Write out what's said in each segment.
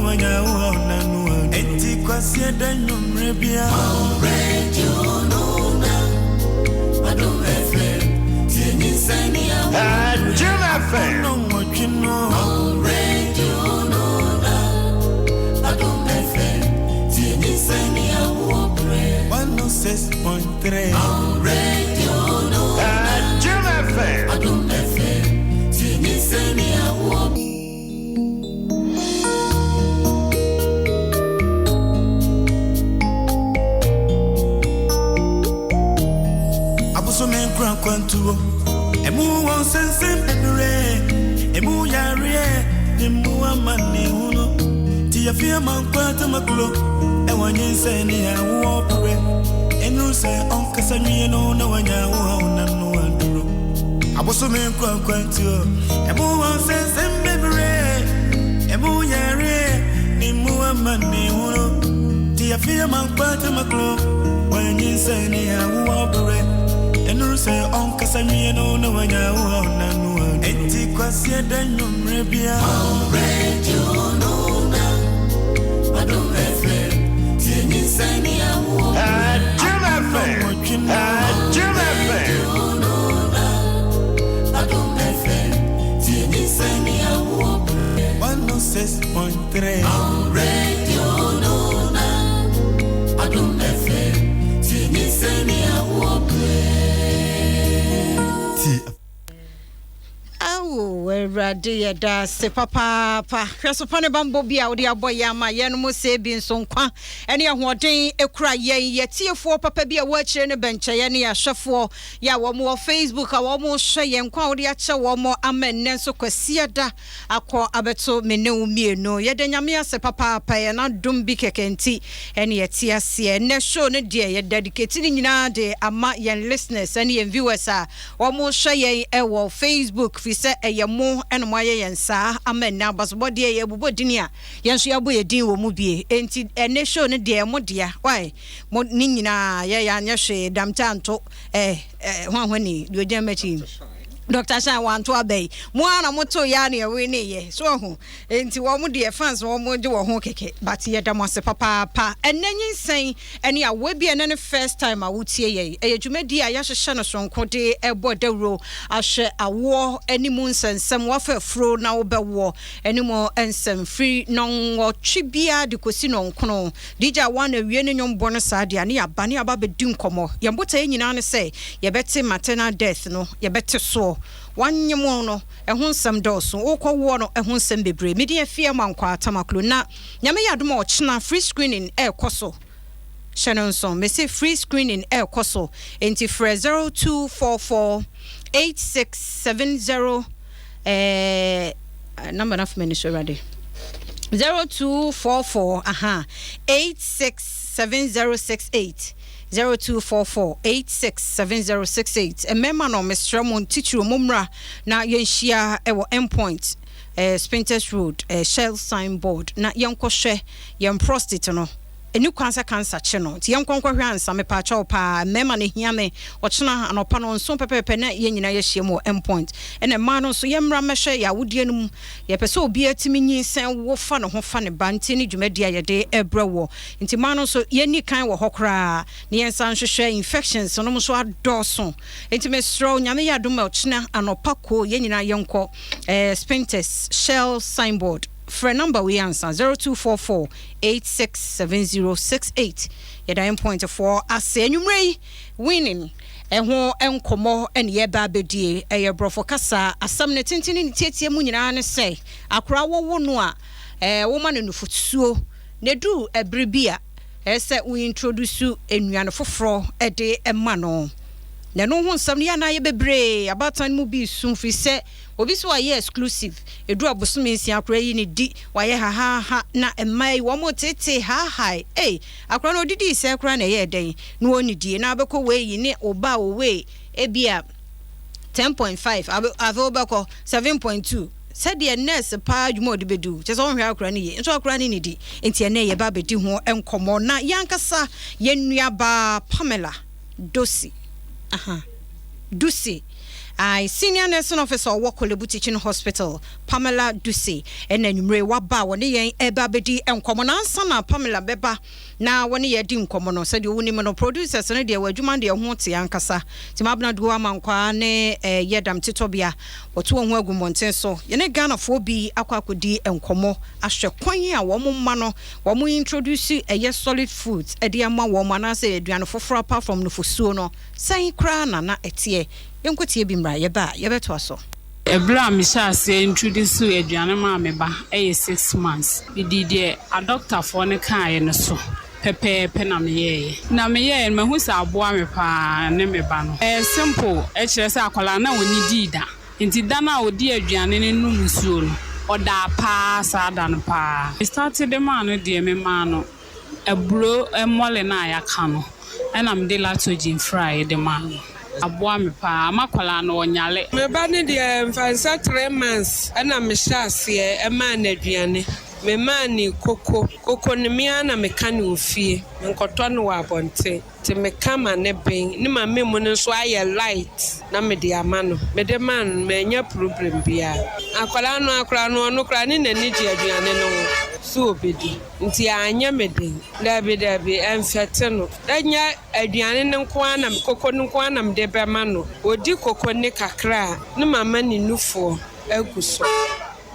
wanya wo haw na no aduro. Enti Kwasiada nnwummerɛ biara. Radio no na Adom FM tie nyinsɛn ne awoɔ. Adom FM. Nnɔnwɔtwe no. Radio no na Adom FM tie nyinsɛn ne awoɔ berɛ. 106.3. Radio no na Adom FM. Adom FM tie nyinsɛn ne awoɔ. Abosome nkura kwantuo emu wɔ nsɛnsɛm bebree emu yareɛ ne mu amanehunu nti yɛfi ama nkwa tamaklo ɛwɔ nyinsɛn ne awoɔ berɛ ɛnuru sɛ ɔnkasa nwie no na wanya wo haw na no aduro. Abosome nkura kwantuo emu wɔ nsɛnsɛm bebree emu yareɛ ne mu amanehunu nti yɛfi ama nkwa tamaklo wɔ nyinsɛn ne awoɔ berɛ ɛnuru sɛ ɔnkasa nwie no na wanya wo haw na no aduro. Enti Kwasiada nnwummerɛ biara. Radio no na Adom FM tie nyinsɛn ne awoɔ. Adom FM. Adom FM. No na Adom FM tie nyinsɛn ne awoɔ. 106.3. Radio no na Adom FM tie nyinsɛn ne awoɔ berɛ. Ti Awo Awurade, yɛda ase papaapa. Hwɛ so pa ne bambɔ bi a wode abɔ yɛn ama yɛn mo sɛ bi nso nkwa ɛne ahoɔden ekura yɛn. Yɛtiefoɔ papa bi a wɔakyerɛ ne bɛnkyɛeɛ ne yɛahwɛfoɔ yɛ a wɔn wɔ Facebook a wɔn hwɛ yɛn, nkwa a wode akyɛ wɔn ama nnɛ nso Kwasiada akɔ abɛto me ne wo mmienu. Yɛda Nyame ase papaapa. Yɛn adom bi kɛkɛ nti ɛne yɛte aseɛ. Nnɛ show no deɛ, yɛ dedicate ne nyinaa de ama yɛn listeners ɛne yɛn viewers a wɔn hwɛ yɛn ɛwɔ Facebook, fi sɛ ɛyɛ mo ɛna mo ayɛ yɛn saa ama nnɛ abasobɔdeɛ yɛbobɔ dini a yɛn nso yɛabɔ yɛ din wɔ mu bie. Enti ɛnɛ show no deɛ, mo dea wae mo ne nyinaa yɛyɛ anyɛ hwee damta anto ɛɛ ɛɛ ho ahɔni deɛ ogyina m'akyi, Dr Shan wanto aba yi mo ara na moto yɛ a na yɛwe ne yɛ so ɔho. Nti wɔn deɛ, fans wɔn gye wɔn ho kɛkɛ, but yɛda mo ase papaapa. Ɛnɛ nyinsɛn ɛne awoɔ bi, ɛnɛ ne first time a wotie yɛn, ɛyɛ dwumadi a yɛahyehyɛ no sononko de ɛbɔ dawuro ahwɛ awoɔ ɛne mu nsɛnsɛm. Wafa afuro na wobɛwoɔ ɛne mu nsɛm firi nɔnwɔtwe biara de kɔsi nɔnkono. DJ Awa na awie ne nnwom bɔ no saa deɛ, ne yɛaba ne yɛaba bɛdi nkɔmmɔ. Yɛn botaeɛ nyinaa ne sɛ yɛbɛte maternal death no, yɛbɛte soɔ. Wanyem no, ɛho nsɛm dɔɔso. Wokɔwoɔ no, ɛho nsɛm bebree. Mede afie ama nkɔ atamaklo na Nyame yɛ adom a, ɔkyena free screening ɛrekɔ so. Hyɛ no nso, mese free screening ɛrekɔ so, enti frɛ 0244 8670 number no afoma ni so. Awurade, 0244 aha 867068, 0244 867068. Mmarima no, mesrɛ mo, ntitiri mo mmra na yɛnhyia ɛwɔ Endpoint, Spintex Road, Shell signboard, na yɛnkɔhwɛ yɛn prostate no. Ɛni kwan sɛ cancer kye no, nti yɛnkɔ nkɔhwɛ ansa. Mepaakyɛw paa, mmarima no hia me. Ɔkyena anɔpa no 7 pɛpɛɛpɛ na yɛn nyinaa yɛahyia mu wɔ Endpoint. Ɛna mmaa no nso, yɛmmra mmɛhwɛ yɛ awodeɛ no mu. Yɛpɛ sɛ obiara tumi nyinsɛn wo fa ne ho fa ne ba, nti ne dwumadi a yɛde ɛbrɛ wɔ. Nti mmaa no nso, yɛnni kan wɔ hɔ koraa na yɛnsa nhwehwɛ. Infections no nso adɔɔso, nti mesrɛ wo, Nyame yɛ adom a, ɔkyena anɔpa ko yɛn nyinaa yɛnkɔ Spintex Shell signboard. Frɛ number wei ansa, 0244 867068. Yɛda Endpoint foɔ ase. Anwummerɛ yi, weaning ɛho nkɔmmɔ ɛne yɛba abɛdie. Ɛyɛ borɔfo kasa asɛm ne tenten ne ne tietie mu nyinaa ne sɛ akora wɔwo no a, woma no nufosuo na ɛduru ɛberɛ bi a, ɛyɛ sɛ wo introduce nnuane foforɔ ɛde ma no, na ɛno ho nsɛm no yɛ anaa yɛ bebree. Abaatan no mu bi su firi sɛ obi so wayɛ exclusive, ɛduru abosome 6 akora yi ne di wayɛ hahaha, na mmaa yi wɔn tete hahae. Ei, akora no odidi sɛ koraa na ɛyɛ dɛn na wɔnnidie na abɛkɔ wei yi ne ɔba a ɔwei ebia 10.5, afei wobɛkɔ 7.2, sɛdeɛ nurse paa adwuma a ɔde bɛdu kyɛ sɛ ɔnhwɛ akora no yie nso akora no nidi. Nti ɛnɛ yɛba abɛdi ho nkɔmmɔ na yɛankasa yɛn nuabaa Pamela Dosi, aha, Dusi. Ae, Senior Nursing Officer a ɔwɔ Korle Bu Teaching Hospital, Pamela Dusi, ɛna anwummere yi waba a wɔne yɛn reba abɛdi nkɔmmɔ. Na ansa na Pamela bɛba na wɔne yɛn adi nkɔmmɔ no, sɛdeɛ wonim no, producers no deɛ wɔn adwuma no deɛ ɛho te ankasa. Nti Mabena Duo Amankwaa ne eh, Yɛdam Titɔbea, wɔto wɔn ho agu mmɔnten so. Yɛne Ghanafoɔ bi akɔ akɔdi nkɔmmɔ ahwɛ kwan a wɔn mma no, wɔn introduce ɛyɛ solid foods de ama wɔn anaasɛ aduane foforɔ apart from nufosuo no. Sɛn koraa na na ɛteɛ? Yɛnkɔtie bi mmra, yɛba a yɛbɛtoa so. Ɛberɛ a mehyɛɛ aseɛ introduce aduane maa me ba yɛ 6 months. Medii deɛ adɔktafoɔ no kaeɛ no so pɛpɛɛpɛ na meyɛeɛ. Na meyɛeɛ no, mahu sɛ aboa me paa ne me ba no. Ɛyɛ simple, ɛkyerɛ sɛ akwadaa no a ɔnnidii da. Nti da no a ɔdi aduane no nom nsuo no, ɔdaa paa saa da no paa. Me start de maa no deɛ, memaa no aburo mmɔle no a yɛaka no, ɛna mede Lactogen fraeɛ de maa no. Aboa me paa, ama akwadaa no ɔnyale. Me ba no deɛ, mfa nsa 3 months ɛna mehyɛ aseɛ ɛmaa no aduane. Memaa no koko. Koko no, me ara na meka no wɔ fie. Menkɔtɔ no wɔ abɔnten. Nti meka ma ne ben. Ne ma me mu no nso ayɛ light na mede ama no. Mede maa no no, manya problem biara. Akwadaa no, ɔno koraa ne n'ani gye aduane no ho so obɛdi. Nti anyɛ me den. Dabi dabi, ɛmfɛte no. Ɛnyɛ aduane no nko ara na koko no nko ara na mede bɛma no. Odi koko ne kakra a, ne mama ne nufoɔ agu so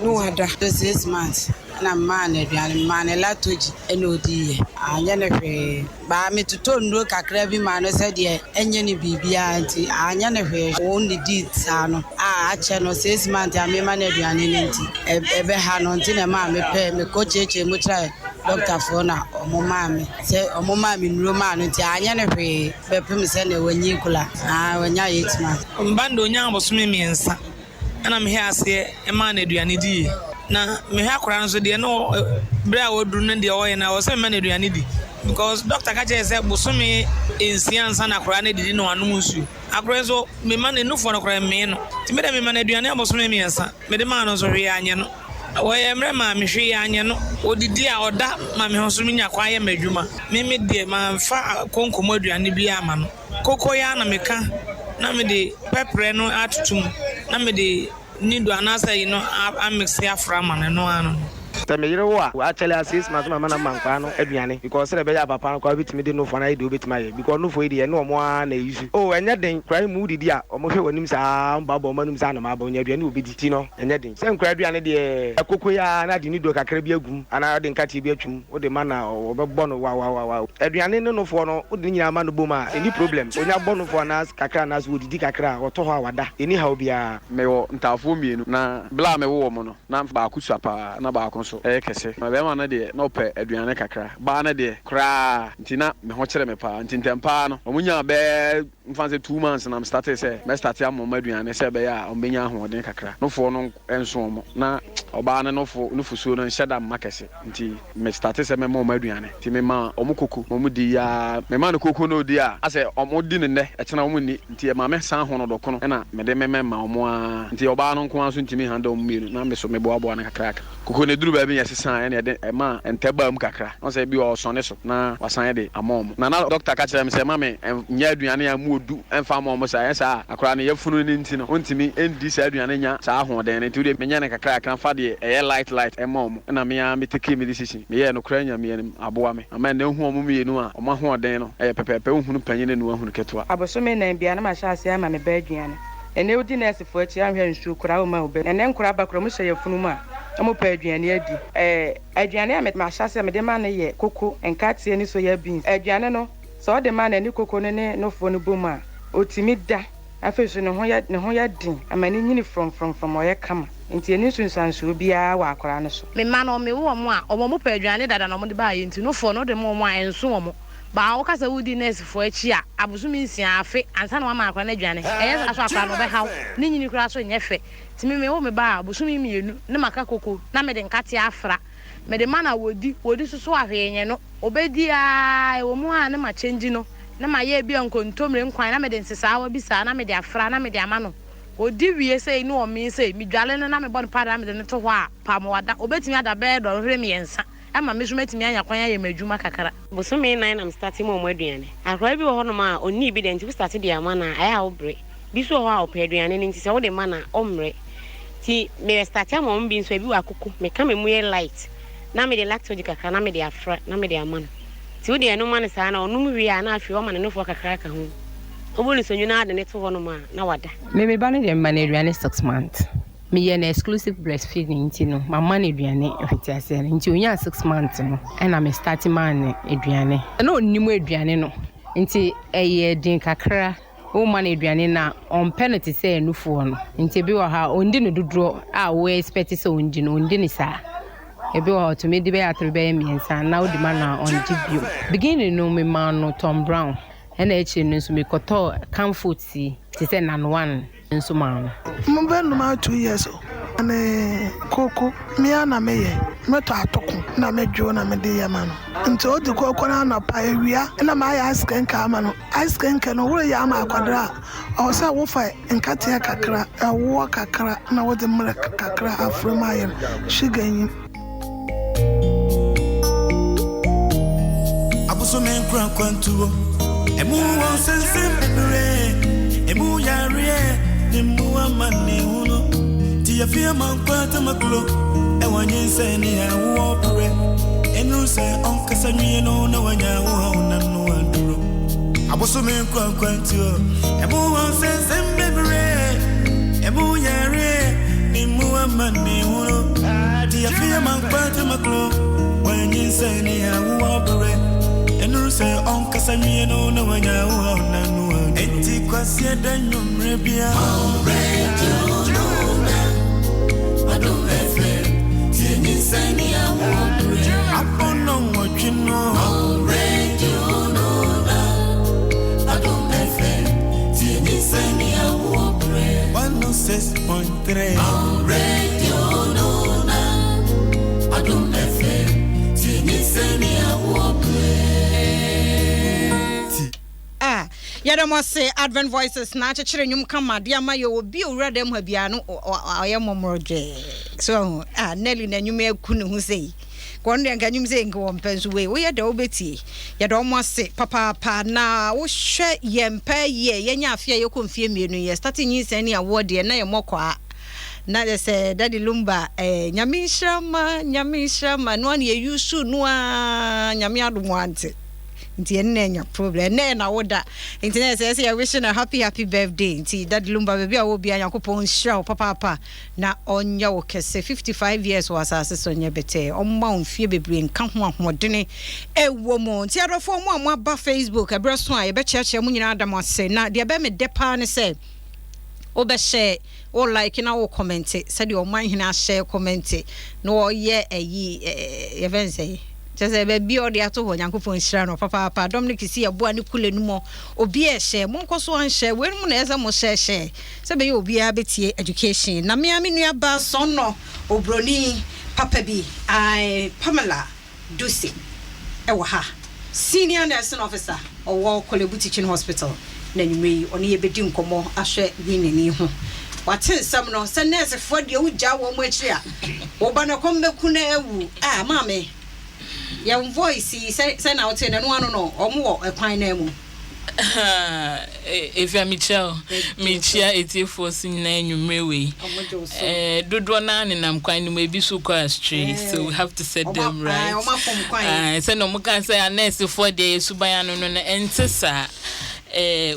na wada. 6 months ɛna mmaa no aduane, mmaa no Lactogen ɛna odiiɛ, anyɛ no hwee. Baa metotɔ nnuro kakra bi maa no sɛdeɛ ɛnyɛ no biribiara, nti anyɛ no hwee. Wɔn didi saa no a akyɛ no 6 months a mema no aduane no, nti ɛbɛha no, nti na ɛmaa mepɛ mekɔ kyerɛkyerɛ mu kyerɛ dɔktafoɔ na ɔmo maa me sɛ ɔmo maa me nnuro maa no, nti anyɛ no hwee bɛpem sɛ na wanyi kola wanya 8 months. Mba de onya abosome 3 ɛna mehwɛ aseɛ ɛmaa no aduane die, na mehwɛ akwaraa no nso deɛ no berɛ a wɔduru no deɛ ɔyɛ no, ɛwɔ sɛ mema no aduane di because doctor ka kyerɛ sɛ bosome 6 ansa na akwaraa no adidi na wanom nsuo. Akwaraa nso mema no nufoɔ no koraa mmee no, nti mede mema no aduane abosome 3. Mede maa no nso, hwee anyɛ no. Wɔyɛ mmerɛ maa me, hwee anyɛ no. Ɔdidi a, ɔda ma me ho so menya kwan yɛ m'adwuma. Me me deɛ, mamfa konko mu aduane bi ama no. Koko yi ara na meka na mede pɛprɛ no atoto mu na mede nido anaasɛ yi no amix afra ama no, ɛno ara no. Sɛ meyere wo a, akyɛle a 6 months mama no ma nkwaa no aduane because sɛdeɛ ɛbɛyɛ a papa no koraa wobɛtumi de nofoɔ no ayɛ deɛ wobɛtumi ayɛ because nofoɔ yi deɛ ɛne ɔmo ara na ɛyi so. Oh, ɛnyɛ den koraa yi mu wodidi a, ɔmo hwɛ w'anim saa, ɔmo baabɔ ɔmo anim saa na ɔmo aba onya aduane wobɛdi ti no, ɛnyɛ den sɛ nkwaraa aduane deɛ, ɛkoko yi ara na de nido kakra bi agum anaa ɔde nkateɛ bi atwum wode ma na ɔbɛbɔ no wawawawa. Aduane ne nofoɔ no, wode ne nyinaa ma no bom a, ɛni problem. Onya bɔ nofoɔ anaa kakra anaasɛ wɔdidi kakra a, wɔtɔ hɔ a wada, ɛni haw biara. Mewɔ ntaafoɔ mmienu, na berɛ a mewoo wɔn no, na baako sua paa na baako nso yɛ kɛse. Na barima no deɛ, na ɔpɛ aduane kakra, baa no deɛ koraa, nti na me ho kyere me paa. Nti ntɛm paa no, wɔnyaa bɛyɛ mfa no sɛ 2 months na me startee sɛ mɛ starte ama wɔn aduane sɛ ɛbɛyɛ a wɔbɛnya ahoɔden kakra. Nofoɔ no nso wɔn, na ɔbaa no nofo nufosuo no nhyɛ da mma kɛse, nti me starte sɛ mɛma wɔn aduane. Nti mema wɔn koko ma wɔn di aa. Mema no koko na ɔdi a, asɛ wɔn di no nnɛ, ɛkyena wɔn nni. Nti ɛma me san hono dɔkono ɛna mede me mɛma wɔn aa. Nti ɔbaa no nko ara nso ntumi handle wɔn mmienu, na me so meboaboa no kakrakra. Koko no ɛduru baabi na yɛsesaa ɛna yɛde ɛmaa ntɛ baa mu kakra. Wahu sɛ ebi wɔ hɔ ɔsɔne so na wasan de ama wɔn. Na na dɔkta ka kyerɛ me sɛ mma me nyɛ aduane a mu ɔdu mfa mma wɔn saa. Ɛnyɛ saa a, akwadaa no yafunu no nti no, ɔntumi ndi saa aduane nnya saa ahoɔden no. Nti wodeɛ menyɛ no kakrakra mfa deɛ ɛyɛ light light mma wɔn. Ɛna me ara me takee me decision. Meyɛɛ no koraa Nyame anim, aboa me. Ama ɛnnɛ wohu wɔn mmienu a, wɔn ahoɔden no yɛ pɛpɛɛpɛ. Wonhunu panyin ne woahunu ketewa. Abosome 4 biara na mahyɛ aseɛ ama me ba aduane. Ɛnnɛ wodi nɛɛsefoɔ akyi anhwɛ nsuo koraa womma wo ba. Ɛnnɛ nkoraa ba koraa wɔhyɛ yafunu mu a, wɔpɛ aduane adi. Aduane a mahyɛ aseɛ mede ma no yɛ koko, nkateɛ ne soya beans. Aduane no, sɛ ɔde ma no ɛne koko no ne nofoɔ no bom a, ɔtumi da. Afei nso ne ho yɛ den ama ne nyini frɔmfrɔmfrɔm, ɔyɛ kama. Nti ɛni nsunsuansoɔ biara wɔ akwaraa no so. Me mma no, mewo wɔn a, wɔn pɛ aduane dada na wɔde baayɛ, nti nofoɔ no wode ma wɔn a, ɛnso wɔn. Baa woka sɛ wodi nɛɛsefoɔ akyi a, abosome 6, afe ansa na wama akwaraa no aduane. Ɛyɛ saa so akwaraa no ɔbɛhaw ne nyini koraa so nyɛ fɛ. Nti me mewo me ba a, bosome 2 ne maka koko na mede nkateɛ afra. Mede ma na wɔdi, wɔdi soso a hwee nyɛ no. Ɔbɛdi a ɛwɔ mu a ne ma kyɛngyi no na ma yɛ bi a nkontommire nkwan na mede nsesaawa bi saa na mede afra na mede ama no. Ɔdi wie sei ne ɔmee sei, medwale no na mebɔ no powder na mede no to hɔ a, pam wada. Ɔbɛtumi ada bɛyɛ dɔnhwere 3 ɛma me nso mɛtumi anya kwan ayɛ m'adwuma kakra. Bosome 4 na me starte ma ɔmo aduane. Akwaraa bi wɔ hɔnom a ɔnnii bi da, nti wo starte de ama no a, ɛyɛ a wobrɛ. Bi nso wɔ hɔ a ɔpɛ aduane no nti sɛ wode ma no a ɔmmrɛ. Nti me starte ama wɔn bi nso ebi wɔ akoko meka ma emu yɛ light na mede lactogen kakra na mede afra na mede ama no. Nti wode ɛno ma no saa na ɔnom wie a na afei woama no nufoɔ kakra aka ho. Wobu no sɛ nwunu ara de no to hɔnom a na wada. Me me ba no deɛ mema no aduane 6 months. Meyɛ no exclusive breastfeeding nti no mama no aduane mfitiaseɛ no, nti onyaa 6 months no ɛna me start maa no aduane. Na ɔnnim aduane no nti ɛyɛ den kakra. Woma no aduane no a, ɔmpɛ no te sɛ nufoɔ no, nti ebi wɔ ha a ɔndi no dodoɔ a wo expect sɛ ɔndi no, ɔndi no saa. Ebi wɔ hɔ ɔtumi di bɛyɛ atoro, bɛyɛ mmiɛnsa na wode ma no a, ɔngye bio. Beginning no memaa no Tom Brown, ɛna akyire no nso mekɔtɔɔ comfort te sɛ Nan One nso maa no. Mobɛnom a 2 years o. Ne koko mea na meyɛ, metɔ atoko na medwo na mede yɛ ma no. Nti odi koko no anɔpa, awia na maayɛ ice kenke ama no. Ice kenke no, woreyɛ ama akwadaa a, ɔwɔ sɛ wofa nkateɛ kakra, ɛwoɔ kakra, na wode milk kakra afra mu ayɛ no, sugar nyim. Abosome nkura kwantuo emu wɔ nsɛnsɛm bebree, emu yareɛ ne mu amanehunu, nti yɛfie ma nkwa tamaklo ɛwɔ nyinsɛn ne awoɔ berɛ ɛnu sɛ ɔnkasa nwie no na wanya wo haw na no aduro. Abosome nkura kwantuo emu wɔ nsɛnsɛm bebree, emu yareɛ ne mu amanehunu, nti yɛfie ma nkwa tamaklo wɔ nyinsɛn ne awoɔ berɛ ɛnuru sɛ ɔnkasa nwie no na wanya wo haw na no aduro. Enti kwaseɛ da nnwummerɛ bia Radio no na Adom FM tie nyinsɛn ne awoɔ berɛ abɔnɔ nwɔtwe no. Radio no na Adom FM tie nyinsɛn ne awoɔ berɛ 106.3. Radio no na Adom FM tie nyinsɛn ne awoɔ berɛ. Ah, yɛdɛ mo ase. Advent Voices na akyekyere nnwom kama de ama yɛ. Obi owura dɛm ha biara no ɔyɛ mmɔmmɔrɔ dwɛɛ so. Ah, Nelly na nnwom aku ne ho sei kɔn deɛ, nka nnwom sɛ nka wɔn pɛ nso wei woyɛ dɛ wobɛtie. Yɛdɛ ɔmo ase papaapa. Na wohwɛ yɛn pɛ yie, yɛnyɛ afe a yɛkɔ mfie 2 yɛ start nyinsɛn ne awoɔ deɛ na yɛ mmɔkɔa na yɛ sɛ Daddy Lumba Nyame nhyira ma, Nyame nhyira ma no a na yɛyusu no a, Nyame adom ante nti ɛne na anya problem. Ɛnɛ na woda nti na ɛsɛ sɛ yɛwish no happy happy birthday. Nti Daddy Lumba, baabi a wɔ bia, Nyankopɔn nhyira wo papaapa na ɔnyɛ wo kɛse. 55 years wɔ asase so nyɛ bɛtɛ. Ɔmma wo mfie bebree nka ho, ahoɔdene ɛwɔ mu. Nti adɔfoɔ mo a moaba Facebook, ɛberɛ so a yɛbɛkyerɛkyerɛ mo nyinaa, da mo ase. Na deɛ ɛbɛ me dɛ paa ne sɛ wobɛhyɛ wo like na wo comment sɛdeɛ ɔman hene ahyɛ comment na ɔyɛ ayi yɛfɛ nsɛ kyɛ sɛ baabi a ɔde ato hɔ. Nyankopɔn nhyira no papaapa. Dominic si yɛboa ne kule no mu, obi a ɛhyɛ monkɔ so anhyɛ wei mu na ɛsɛ mo hyɛhyɛ sɛ bɛyɛ obiara bɛtie education. Na mea me nua ba sɔnnɔ obroni papa bi ai, Pamela Dusi ɛwɔ ha, senior nursing officer ɔwɔ Korle Bu Teaching Hospital, na anwummerɛ yi ɔne yɛbɛdi nkɔmmɔ ahwɛ weaning ho. Wate nsɛm no sɛ nɛɛsefoɔ deɛ wogyaa wɔn mu akyiri a woba no kɔm bɛku no awu a. Maame, yɛn voice yi sɛ na wote no ɛno ano no, ɔmo wɔ ɛkwan no mu. Efia, mekyia o, mekyia etiefoɔ so nyinaa anwummerɛ wei. Dodoɔ naa nenam kwan no mu, ebi so kɔ astray, so we have to set them right. Sɛnea ɔmo ka sɛ anɛɛsefoɔ deɛ yɛ suban ano no, ɛnte saa.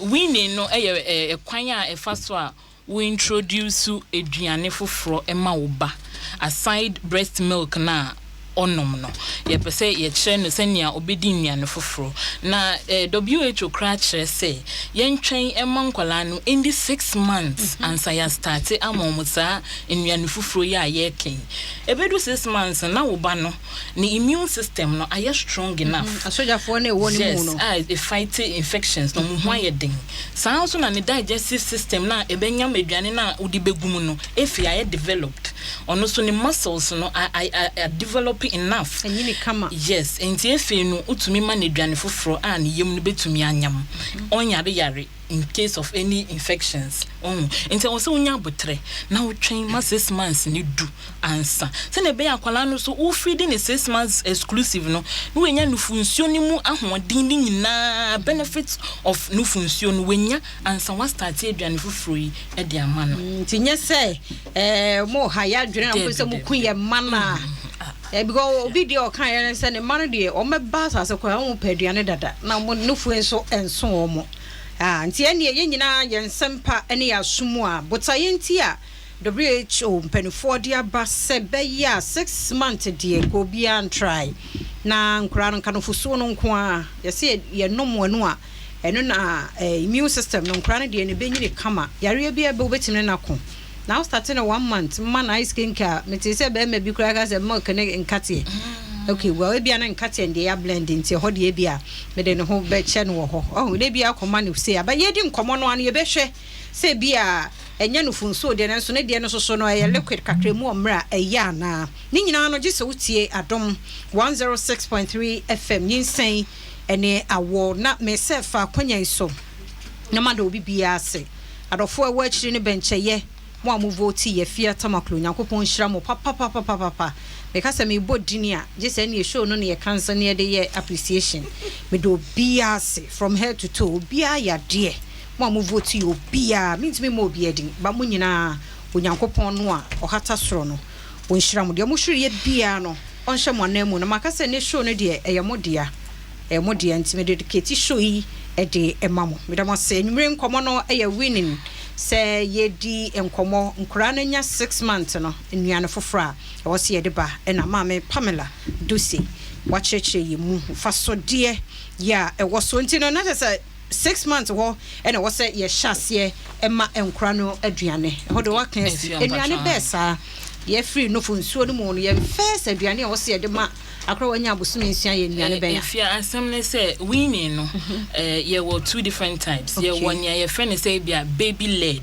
Weaning no ɛyɛ ɛkwan a ɛfa so a wo introduce aduane foforɔ ɛma wo ba aside breast milk na ɔnom no. Yɛpɛ sɛ yɛkyerɛ no sɛnea ɔbɛdi nnuane foforɔ na WHO koraa kyerɛ sɛ yɛntwɛn ɛma nkwadaa no ndi 6 months ansa yɛa start ama wɔn saa nnuane foforɔ yi a yɛreka yi. Ɛbɛdu 6 months na wo ba no ne immune system no ayɛ strong enough. Asogyafoɔ no ɛwɔ ne mu no. Yes, a fight infections na ɔmo ho ayɛ den. Saa nso na ne digestive system na ɛbɛnyam aduane na wode bɛgu mu no efi ayɛ developed. Ɔno nso ne muscles no a develop. enough. Anyini kama. Yes, nti afei no wotumi ma no aduane foforɔ a ne yam no bɛtumi anyam, ɔnyare yare in case of any infections. Wohu? Nti ɛwɔ sɛ wonya aboterɛ na wotwɛn ma 6 months no du ansa, sɛnea ɛbɛyɛ akwadaa no so wofeedi ne 6 months exclusive no na wanya nufu nsuo no mu ahoɔden no nyinaa, benefits of nufu nsuo no wanya ansa wastart aduane foforɔ yi de ama no. Nti nyɛ sɛ mo ha yɛ adwene na mo sɛ mo ku yɛ mma no a because obi deɛ ɔka yɛ sɛ ne mma no deɛ, ɔmɛba asase kɔ a ɔmo pɛ aduane dada na mo nufu nso nso wɔn. Ah, nti ɛnneɛ yɛn nyinaa yɛn nsɛm pa ne yɛn asom a botaeɛ nti a WHO mpanimfoɔ de aba sɛ bɛyɛ a 6 months deɛ nka obiara ntry na nkoraa no nka nufosuo no nko a yɛsɛ yɛnom ɛno a ɛno na immune system no nkoraa no deɛ ne bɛnyini kama, yareɛ bi a bɛ wobɛtumi ne nako na wo start no 1 month mma na ice cream ka. Mete sɛ bɛrima bi koraa ka sɛ milk ne nkateɛ. Okay, well, ebia na nkateɛ deɛ yɛ blend, nti ɛhɔ deɛ ebia mede ne ho bɛkyɛ no wɔ hɔ. Ɔho na ebia akɔma no se aba yɛdi nkɔmmɔ no ano, yɛbɛhwɛ sɛ ebia ɛnyɛ no funsuo deɛ no nso ne deɛ no soso no ɛyɛ liquid kakra mu wɔ mmerɛ a ɛyɛ anaa. Ne nyinaa no gye sɛ wotie Adom 106.3 FM, nyinsɛn ɛne awɔ. Na mesɛ fa akwanya yi so na mada obi biara ase, adɔfoɔ a ɛwɔ akyiri ne bɛnkyɛyɛ mo a mo vote yɛ Fia Tamaklo, Nyankopɔn nhyira mo papapapapapa. Meka sɛ mebɔ dini a gye sɛ ne show no ne yɛka nsa ne yɛde yɛ appreciation. Mede obiara ase from head to toe, obiara yɛ adeɛ. Mo a mo vote yɛ obiara, mentumi ma obiara din ba, mo nyinaa Onyankopɔn no a ɔhata soro no wɔnhyira mo. Deɛ mohwereyɛ biara no ɔnhyɛ mo anan mu. Na maka sɛ ne show no deɛ ɛyɛ mo dea, ɛyɛ mo dea, nti mede dedicate show yi ɛde ɛma mo. Meda mo ase. Anwummere nkɔmmɔ no ɛyɛ weaning, sɛ yɛdi nkɔmmɔ nkoraa no nya 6 months no, nnuane foforɔ a ɛwɔ sɛ yɛde ba, ɛna maame Pamela Dose wakyerɛkyerɛ yɛ mu mfasodeɛ yɛ a ɛwɔ so. Nti no na kyerɛ sɛ 6 months hɔ ɛna ɛwɔ sɛ yɛhyɛ aseɛ ɛma nkora no aduane. Ɛhɔ de waka asi aduane bɛɛ saa yɛfiri nofo nsuo no mu no, yɛn first aduane a ɛwɔ sɛ yɛde ma akora wanya abosome 6 yɛ nnuane bɛn a? Efia, asɛm ne sɛ weaning no, yɛwɔ two different types. Yɛwɔ nea yɛfrɛ no sɛ ebia baby led,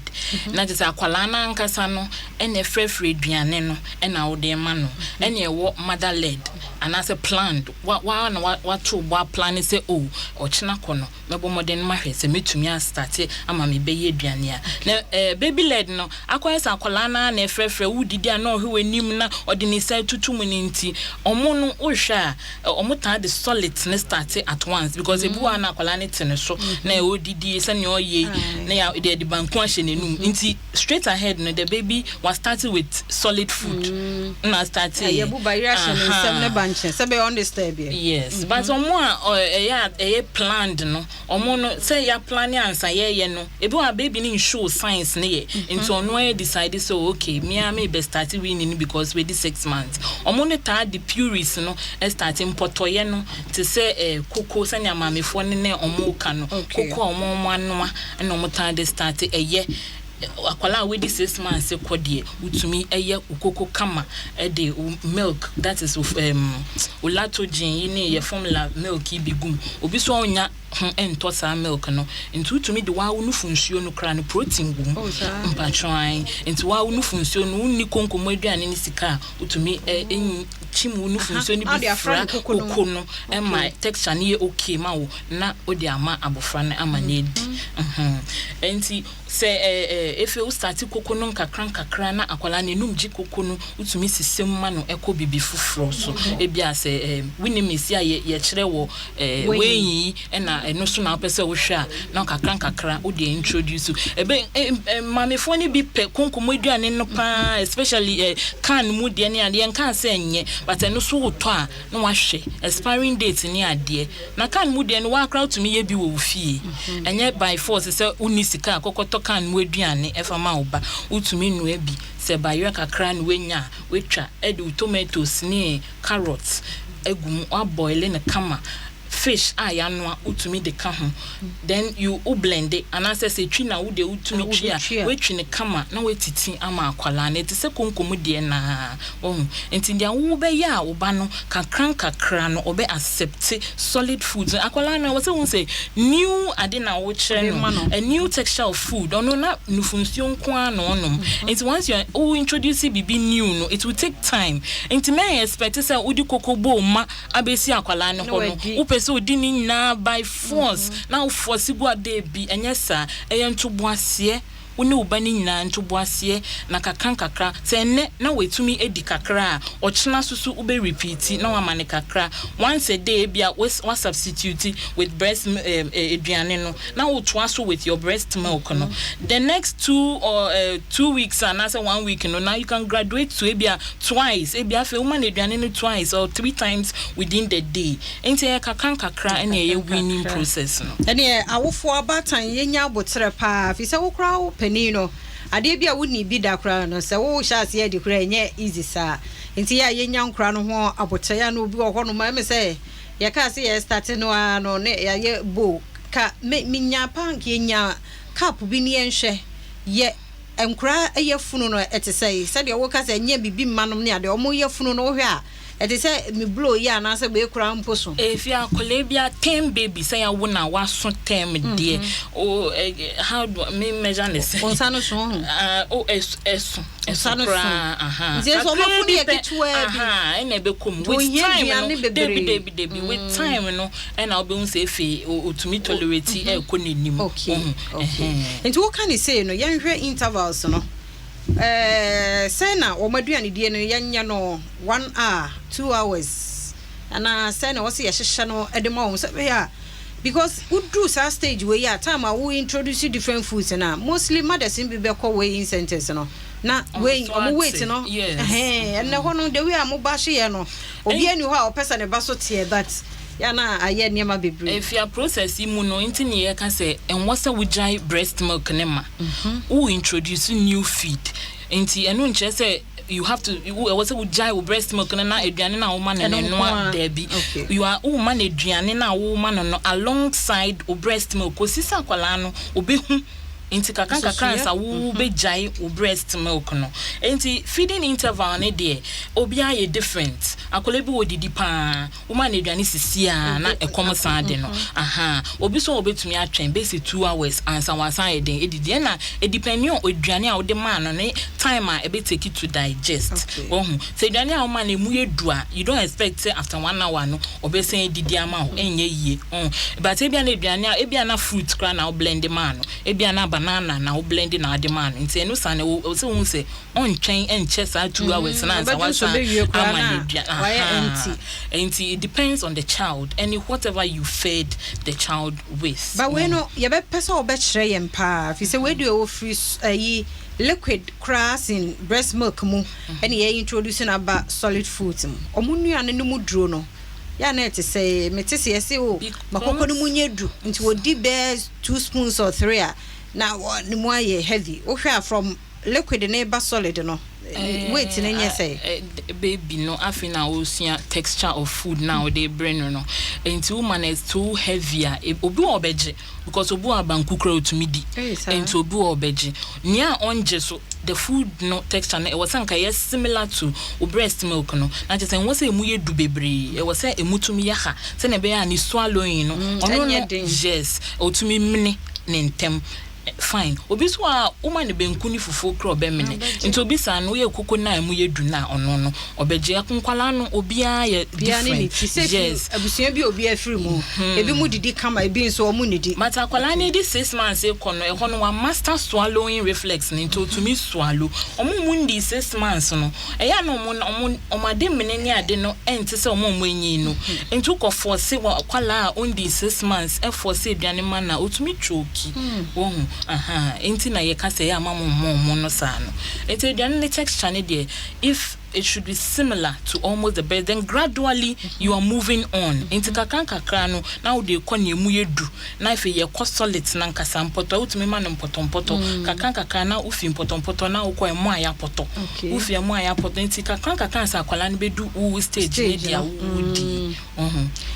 na kyerɛ sɛ akwalaa no ankasa no ɛna ɛfrɛfrɛ aduane no ɛna wode ma no, ɛna ɛwɔ mother led anaasɛ planned wa wa na wato bɔ aplan sɛ o ɔkyena kɔ no mɛbɔ mmɔden no mahwɛ sɛ mɛtumi astart ama mebɛyɛ aduane a. Na baby led no akɔyɛ sɛ akwalaa no na ɛfrɛfrɛ, wodidi a na ɔhwɛ w'anim na ɔde ne nsa tutu mu no, nti ɔmo no wohwɛ a ɔmo taa de solid ne start at once because ebi wɔ a na akwalaa no te ne so na ɔdidi sɛnea ɔyɛ yi, na yɛ de ɛde banku ahyɛ n'anum, nti straight ahead no the baby was starting with solid food na start. Yɛbu bayerɛ ahyɛ ne nsɛm ne ba nkyɛn sɛ bɛyɛ ɔndisturb yɛ. Yes, but ɔmo a ɛyɛ a ɛyɛ planned no, ɔmo no sɛ yɛ plan ansa yɛyɛ no, ebi wɔ a baby ne show signs ne yɛ, nti ɔno ayɛ decide sɛ okay, mia me bɛ start weaning no because we di 6 months. Ɔmo no taa de purees no start, mpɔtɔyɛ no te sɛ koko, sɛnea maamefoɔ ne ɔmo ka no, koko a ɔmo anoa ɛna ɔmo taa de start. Ɛyɛ akwadaa a wadi 6 months kɔ deɛ, wotumi ɛyɛ okoko kama ɛde wo milk, that is wo Lactogen yi ne yɛ formula milk yi bi gum. Obi so a ɔnya ho ɛntɔ saa milk no, nti wotumi de wawo nufu nsuo no koraa no, protein wɔ mu. Oh, saa. Mpatwan nti wawo nufu nsuo no, wonni konkomo aduane ne sika a wotumi ɛ ɛnyi kyim wo nufu nsuo no Ade bi afra fra ne koko no mu. koko no ɛma texture no yɛ okay ma wo na wode ama abɔfra no ama no adi. Nti sɛ ɛɛ ɛɛ efe wo start koko no nkakra nkakra na akwadaa no enum gye koko no, wotumi sisem ma no ɛkɔ bibi foforɔ so. Ebi a sɛ wonim esi a yɛ yɛkyerɛ wɔ Weyin. weyin yi, ɛna ɛno so na wopɛ sɛ wohwɛ a na kakra nkakra wode introduce ebe ɛ ɛ maamefoɔ no bi pɛ konkomo aduane no paa, especially can mu deɛ ne adeɛ. Nka sɛ nyɛ, but ɛno so wotɔ a na wahwɛ expiring date ne adeɛ. Na can mu deɛ no, wakora wotumi yɛ bi wɔ wo fie. Ɛnyɛ by force sɛ wonni sika a kɔkɔtɔ can mu aduane ɛfa ma wo ba. Wotumi nua bi sɛ bayerɛ kakra na wanya a watwa ɛde wo tomatoes ne carrot egu mu, waboil no kama. Fish a yanoa wotumi de ka ho, then you wo blende, anaasɛ sɛ twi na wode wotumi twi a, woatwi no kama na woatiti ama akwadaa no. Ɛte sɛ konkom deɛ no ara, wahu. Nti deɛ wobɛyɛ a wo ba no kakra nkakra no ɔbɛ accept solid foods no. Akwadaa no ɛwɔ sɛ wohu sɛ new ade na wokyerɛ no, a new texture of food. Ɔno na nufunsuo nko ara na ɔnom. Nti once you are, wo introduce biribi new no, it will take time. Nti mɛ expect sɛ wode koko bowl ma abɛsi akwadaa no hɔ no, wopɛ sɛ ɔdi ne nyinaa by force na wo force gu a, daabi, ɛnyɛ saa. Ɛyɛ ntoboaseɛ, wo ne wo ba no nyinaa ntoboaseɛ, na kakra nkakra, sɛ ɛnnɛ na watumi adi kakra a, ɔkyena nso so wobɛ repeat na wama no kakra once a day. Ebia wa substitute with breast aduane no na wotoa so with your breast milk no. The next 2 or 2 weeks anaasɛ one week no, now you can graduate to ebia twice, ebia afei woma no aduane no twice or three times within the day. Nti ɛyɛ kakra nkakra ɛna ɛyɛ weaning process no. Ɛneɛ awofoɔ, abaatan, yɛnya abotrɛ paa, firi sɛ wo koraa wo panin no, adeɛ bi a wonni bi da koraa no, sɛ wohyɛ aseɛ adi koraa, ɛnyɛ easy saa. Nti yɛ a yɛnya nkora no ho abotrɛ. Yɛ a na obi wɔ hɔ nom ɛmɛ sɛ yɛkaa sɛ yɛ start no ara no ne yɛayɛ bowl ka me menya paa, nka yɛnya cup bi ne yɛnhwɛ yɛ nkora yɛ funu no ɛte sɛ sɛdeɛ woka sɛ ɛnyɛ biribi mma nom ne adeɛ ɔmo yɛ funu no. Wohwɛ a ɛte sɛ me blow yi anaasɛ wei koraa mpo so. Efi akwadaa bi a term baby sɛ yawo na waso term deɛ o, how do me measure ne sɛ? Wo nsa no so ho. O, ɛso, ɛso. Nsa ɛso no so. Koraa aha. Nti ɛsɛ ɔmo afunu yɛ ketewa bi. Aha, ɛna ɛbɛkɔ mu with time no. Debi, debi, debi, with time no ɛna wobɛhu sɛ efe otumi tolerate ɛkɔ n'anim. Okay, nti woka ne sei no, yɛnhwɛ intervals no, sɛn na wɔn aduane die no yɛnyɛ no, 1 hour, 2 hours, anaa sɛn na wɔsɛ yɛhyehyɛ no de ma wɔn, sɛ bɛyɛ a, because woduru saa stage wei a, time a wo introduce different foods na mostly mothers bi bɛkɔ weighing centers no na weighing ɔmo weight no, ɛhɛn, ɛnɛ hɔ no, the way a mo ba hyehyɛ no, obi ani hɔ a ɔpɛ sɛ ne ba so teɛ, but yana ayɛ nneɛma bebree. Efia, process yi mu no nti ne yɛka sɛ ɛnwɔ sɛ wogyae breast milk ne ma wo introduce new feed. Nti ɛno nkyerɛ sɛ you have to, ɛwɔ sɛ wogyae wo breast milk no na aduane no a woma no no ɛnoa. Daabi, you are woma no aduane no a woma no alongside wo breast milk kɔsi sɛ akwadaa no obɛhu. Nti kakra kakra nsa wo bɛgyae wo breast milk no. Nti feeding interval ne deɛ, obiara yɛ different. Akwadaa bi wɔ didi paa, woma no aduane sisi a na ɛkɔm san de no. Aha, obi so a obetumi atwɛn bɛsi 2 hours ansa wasan yɛ den edidi. Ɛna edepend on aduane a wode maa no ne time a ɛbɛ take it to digest. Wɔhu sɛ aduane a woma no emu yɛ du a, you don't expect sɛ after one hour no ɔbɛsan edidi ama wo, ɛnyɛ yie. But ebia na aduane a ebia na fruit koraa na wo blend maa no, ebia na banana na wo blend na ade maa no, nti ɛno san ɛwɔ sɛ wohu sɛ ɔntwɛn ɛnkyɛ saa 2 hours na ansa wasan ama no aduane. Nti it depends on the child and whatever you fed the child with. Ba wei no, yɛbɛpɛ sɛ wɔbɛkyerɛ yɛn paa, fi sɛ wei deɛ wɔfiri ayi liquid koraa sen breast milk mu ɛne yɛ introduce no aba solid food mu. Ɔmo nnuane no mu duro no yɛ na ɛte sɛ mete sɛ yɛse o makoko no mu nyɛ du, nti wɔdi bɛɛ two spoons or three a na ne mu ayɛ heavy. Wohwɛ a, from liquid ne ba solid no, weight no nyɛ sɛ? Baby no afei na ɔresua texture of food na ɔde brɛ no, nti woma no too heavy a, obi wɔ ɔbɛgye, because obi wɔ abanku kora otumi di, nti obi wɔ ɔbɛgye. Nea ɔngye so, the food no texture no ɛwɔ sɛ nka yɛ similar to o breast milk no, na kyerɛ sɛ ɛwɔ sɛ emu yɛ du bebree, ɛwɔ sɛ emu tumi yɛ ha sɛnea ɛbɛyɛ a ne swallowing no, ɔno no, yes, ɔtumi mene ne ntɛm. Fine, obi so a woma ne benku ne fufuo kora ɔbɛmene, nti obi saa no, woyɛ koko na emu yɛ du na ɔno no ɔbɛgye. Nkwalaa no, obiara yɛ different, yes. Abusua bi, obi afiri mu, ebi mu didi kama, ebi nso ɔmo nidi. But akwalaa no di 6 months kɔ no, ɛhɔ no wa master swallowing reflex ne, nti otumi swallow. Ɔmo mu ndi 6 months no, ɛyɛ na ɔmo ade mene ne ade no ɛnte sɛ ɔmo enyi no. Nti wokɔ force wɔ akwalaa a ondi 6 months, ɛforce aduane ma na otumi choke wɔn. Aha, nti na yɛka sɛ ɛyɛ ama mo mmɔ ɔmo no saa no. Nti aduane ne texture ne deɛ, if it should be similar to almost the best, then gradually you are moving on. Nti kakra nkakra no na wode kɔ nea emu yɛ du, na afei yɛkɔ solid na nkasa mpɔtɔ a wotumi ma no mpɔtɔmpɔtɔ kakra nkakra, na wofi mpɔtɔmpɔtɔ na wokɔ ɛmo a yɛapɔtɔ, wofi ɛmo a yɛapɔtɔ. Nti kakra nkakra sɛ akwadaa no bɛdu wo stage ne deɛ wodi.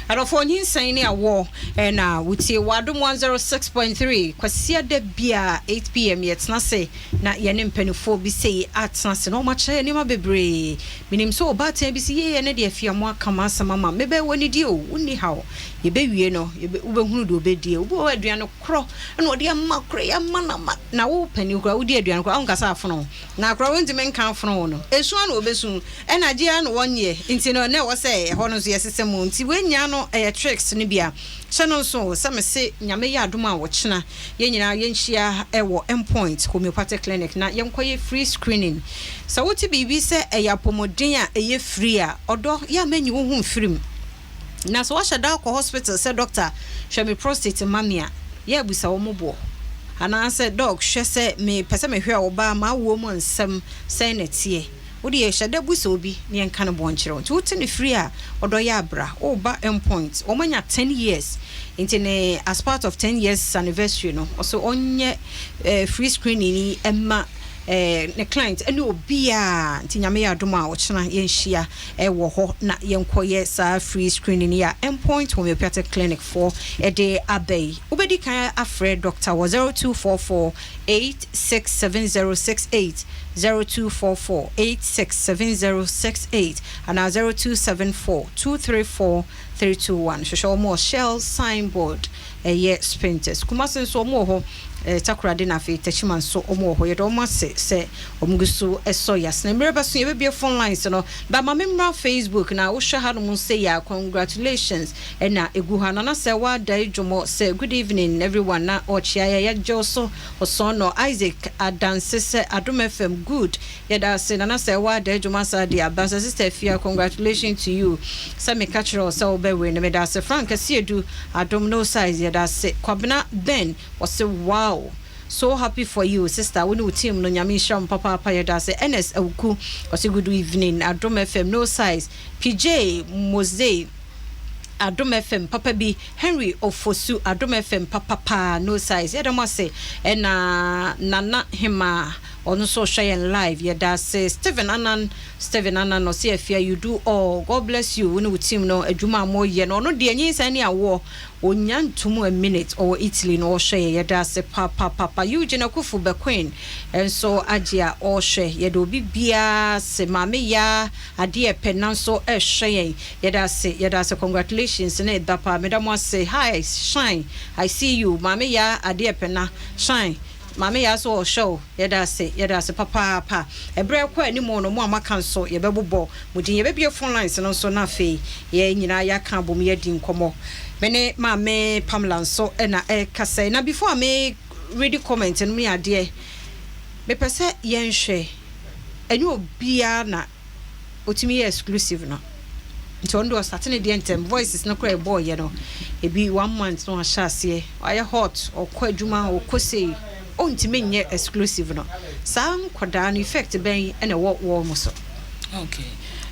Adɔfoɔ, nyinsɛn ne awoɔ na wotie wɔ Adom 106.3 Kwasiada biara 8pm yɛtena ase na yɛne mpaninfoɔ bi sei atena ase na wɔn akyerɛ yɛn nneɛma bebree. Menim sɛ ɔbaatan bi se yei ɛnɛ deɛ afia mo aka m'asɛm ama me bɛɛ w'anidie o, wonni haw. Yɛbɛwie no yɛbɛ wobɛhunu deɛ ɔbɛdie. Obi wɔ hɔ a aduane korɔ na ɔde ama korɔ yi ama no ama na wo panin koraa wodi aduane koraa wonka sɛ afono wo. Na akora wontumi nka afono wo no, esu ara na wɔbɛsu, ɛna gye ara na wɔnyeɛ, nti no na ɛwɔ sɛ ɛhɔ no nso yɛsesa mu, nti wei nyinaa no ɛyɛ tricks no bi a, hyɛ no nso sɛ mese Nyame yɛ adom a ɔkyena yɛn nyinaa yɛnhyia wɔ Endpoint Homeopathic Clinic na yɛnkɔyɛ free screening. Sɛ wote biribi sɛ ɛyɛ apɔmuden a ɛyɛ free a, ɔdɔ, yɛ a mɛnyi wo ho mfiri mu. Na sɛ woahyɛ da akɔ hospital sɛ doctor hwɛ me prostate ma me a, yɛ a bisa wɔn boɔ. Anaa sɛ doc hwɛ sɛ me pɛ sɛ me hwɛ ɔbaa m'awoɔ mu nsɛm sɛn na ɛteɛ. Wo deɛ hyɛ da busa obi na yɛnka ne boɔ nkyerɛ wo. Nti wote no free a, ɔdɔ yɛ a bra. Woba Endpoint, wɔn anya ten years nti ne as part of ten years anniversary no ɔse ɔnyɛ free screening yi mma ne client ne obiara. Nti Nyame yɛ adom a ɔkyena yɛnhyia wɔ hɔ na yɛnkɔyɛ saa free screening yi a Endpoint Homeopathic Clinic foɔ de aba yi. Wobɛdi kan afrɛ Doctor wɔ 0244 867068, 0244 867068 anaa 0274 234 321. Hwehwɛ wɔn wɔ Shell signboard ɛyɛ Spintex. Kumasi nso wɔn wɔ hɔ. Takoradi na afei Techiman nso wɔn wɔ hɔ. Yɛda wɔn ase sɛ wɔn gu so sɔ yɛn asene. Mmerɛ bɛso yɛbɛbue phone lines no. But ma me mmra Facebook na wohwɛ hanom sei a congratulations na ɛgu ha. Nana Sɛwa Daidwomo sɛ good evening everyone na ɔrekyea yɛn. Yɛgye wo so Osɔnnɔ Isaac Adanse sɛ Adom FM good. Yɛda ase Nana Sɛwa Daidwomo asa de aba sɛ Sister Afia congratulations to you sɛ meka kyerɛ wo sɛ wobɛwe no. Meda ase Frank Asiedu Adom no size yɛda ase. Kwabena Ben Ɔse wow so happy for you sister wo ne wo team no Nyame nhyira mo papaapa yɛdase Ernest Awuku ɔse good evening Adom FM no size Pijay Mozee Adom FM papa bi Henry Ofosu Adom FM papa paa no size yɛda mo ase ɛna Nana Hemaa ɔno nso ɔhwɛ yɛn live yɛdase Stephen Anan Stephen Anan ɔse Afia you do all God bless you wo ne wo team no adwuma a moyɛ no ɔno deɛ nyinsɛn ne awoɔ Onya ntom a minute ɔwɔ Italy no ɔhwɛ yɛ yɛda ase papapapa Eugene Akuffo Bequin nso agye a ɔhwɛ yɛda obi biara ase Maame Yaa adeɛ pɛ nanso ɛhwɛ yɛn yɛda ase yɛda ase congratulations ne da paa meda mo ase hi shine I see you Maame Yaa adeɛ pɛ na shine Maame Yaa so ɔhwɛ wo yɛda ase yɛda ase papaapa ɛberɛ rekɔ anim no mo a moaka nso yɛbɛbobɔ mo din yɛbɛbue phone lines no nso na afei yɛn nyinaa yɛaka abom yɛadi nkɔmmɔ me ne Maame Pamela nso na ɛrekasa yi na before a me read comment no me adeɛ mepɛ sɛ yɛnhwɛ ɛnyɛ obiara na otumi yɛ exclusive no nti ɔno deɛ ɔsate ne deɛ ntɛm voices no koraa ɛbɔɔ yɛ no ebi one month na wahyɛ aseɛ wayɛ hot ɔkɔ adwuma ɔkɔ sei ɔntumi nyɛ exclusive no saa nkɔdaa no effect bɛn ɛna ɛwɔ wɔn mo so. Okay.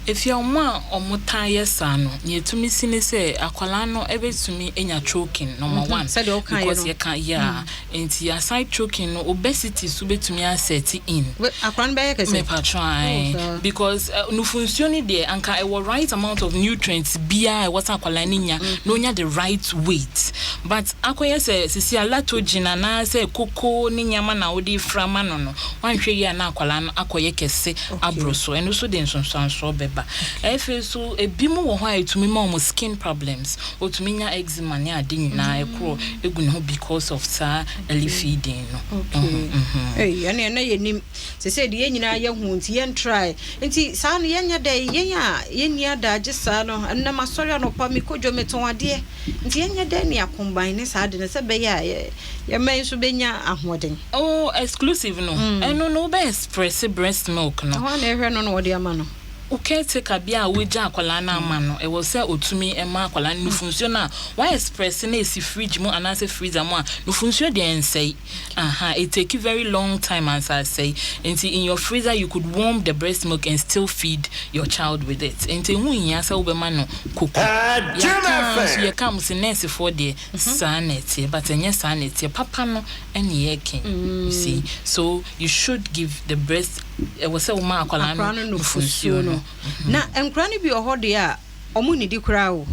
Efia wɔn a wɔn taa yɛ saa no nea etumi si ne sɛ akwadaa no ɛbɛtumi anya choking number one Sɛdeɛ wokaeɛ because no. yɛka yeah nti aside choking no obesity so bɛtumi asɛte in. Akwadaa no bɛyɛ kɛse. Mepatro ae Oh, saa. because nufunsuo no deɛ anka ɛwɔ right amount of nutrients biara a ɛwɔ sɛ akwadaa no nya na onya the right weight but akɔyɛ sɛ sisi a lactogen anaasɛ koko ne nneɛma na wode fra ma no no wanhwɛ yie a na akwadaa no akɔyɛ kɛse aboro so ɛno nso de nsonsansoɔ bɛba. Afei nso ebinom wɔ hɔ a ɛtumi ma wɔn skin problems otumi nya eczema ne ade nyinaa ɛkorɔ egu ne ho because of saa early feeding no. Okay. Ei, ɛne ɛnɛ yɛnim. Sɛsɛ deɛ yɛn nyinaa yɛhu nti yɛn try. Nti saa no yɛnyɛ dɛ yɛn a yɛnni adagye saa no ɛnam asɔre anɔpa mekɔ dwa metɔn adeɛ. Nti yɛnyɛ dɛ ne akomban ne saa de no sɛ bɛyɛ a yɛ yɛn nso bɛnya ahoɔden. Oh, exclusive no. Ɛno no wobɛ express breast milk no. Ɛhɔ a na ɛhwɛ no na wɔde ama no. Wo caretaker bi a wagya akwadaa no ama no, ɛwɔ sɛ ɔtumi ma akwadaa no nufunsuo no a wa express na ɛsi fridge mu anaasɛ freezer mu a, nufunsuo deɛ ɛnsɛe. Aha, it take very long time ansa asɛe. Nti in your freezer you could warm the breast milk and still feed your child with it. Nti ɛho nhia sɛ wobɛma no koko. Yɛaka nso yɛka mo sɛ nursefoɔ deɛ saa na ɛteɛ, but ɛnyɛ saa na ɛteɛ. Papa no ɛne yɛreka yi, you see. So you should give the breast, ɛwɔ sɛ woma akwadaa Akwadaa no no nufosuo nufosuo no. no. Na nkwadaa no bi wɔ hɔ deɛ a, wɔn nnidi koraa o.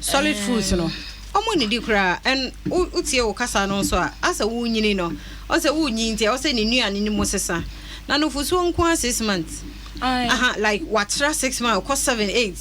Solid foods no ɔmo nnidi koraa and wo wotie wo kasa no nso a asɛ wonyini no ɔsɛ wonyin nti ɛwɔ sɛ ne nnuane no mu sesa na nufusuo nko ara 6 months aha like watra 6 months ɔkɔ 7 8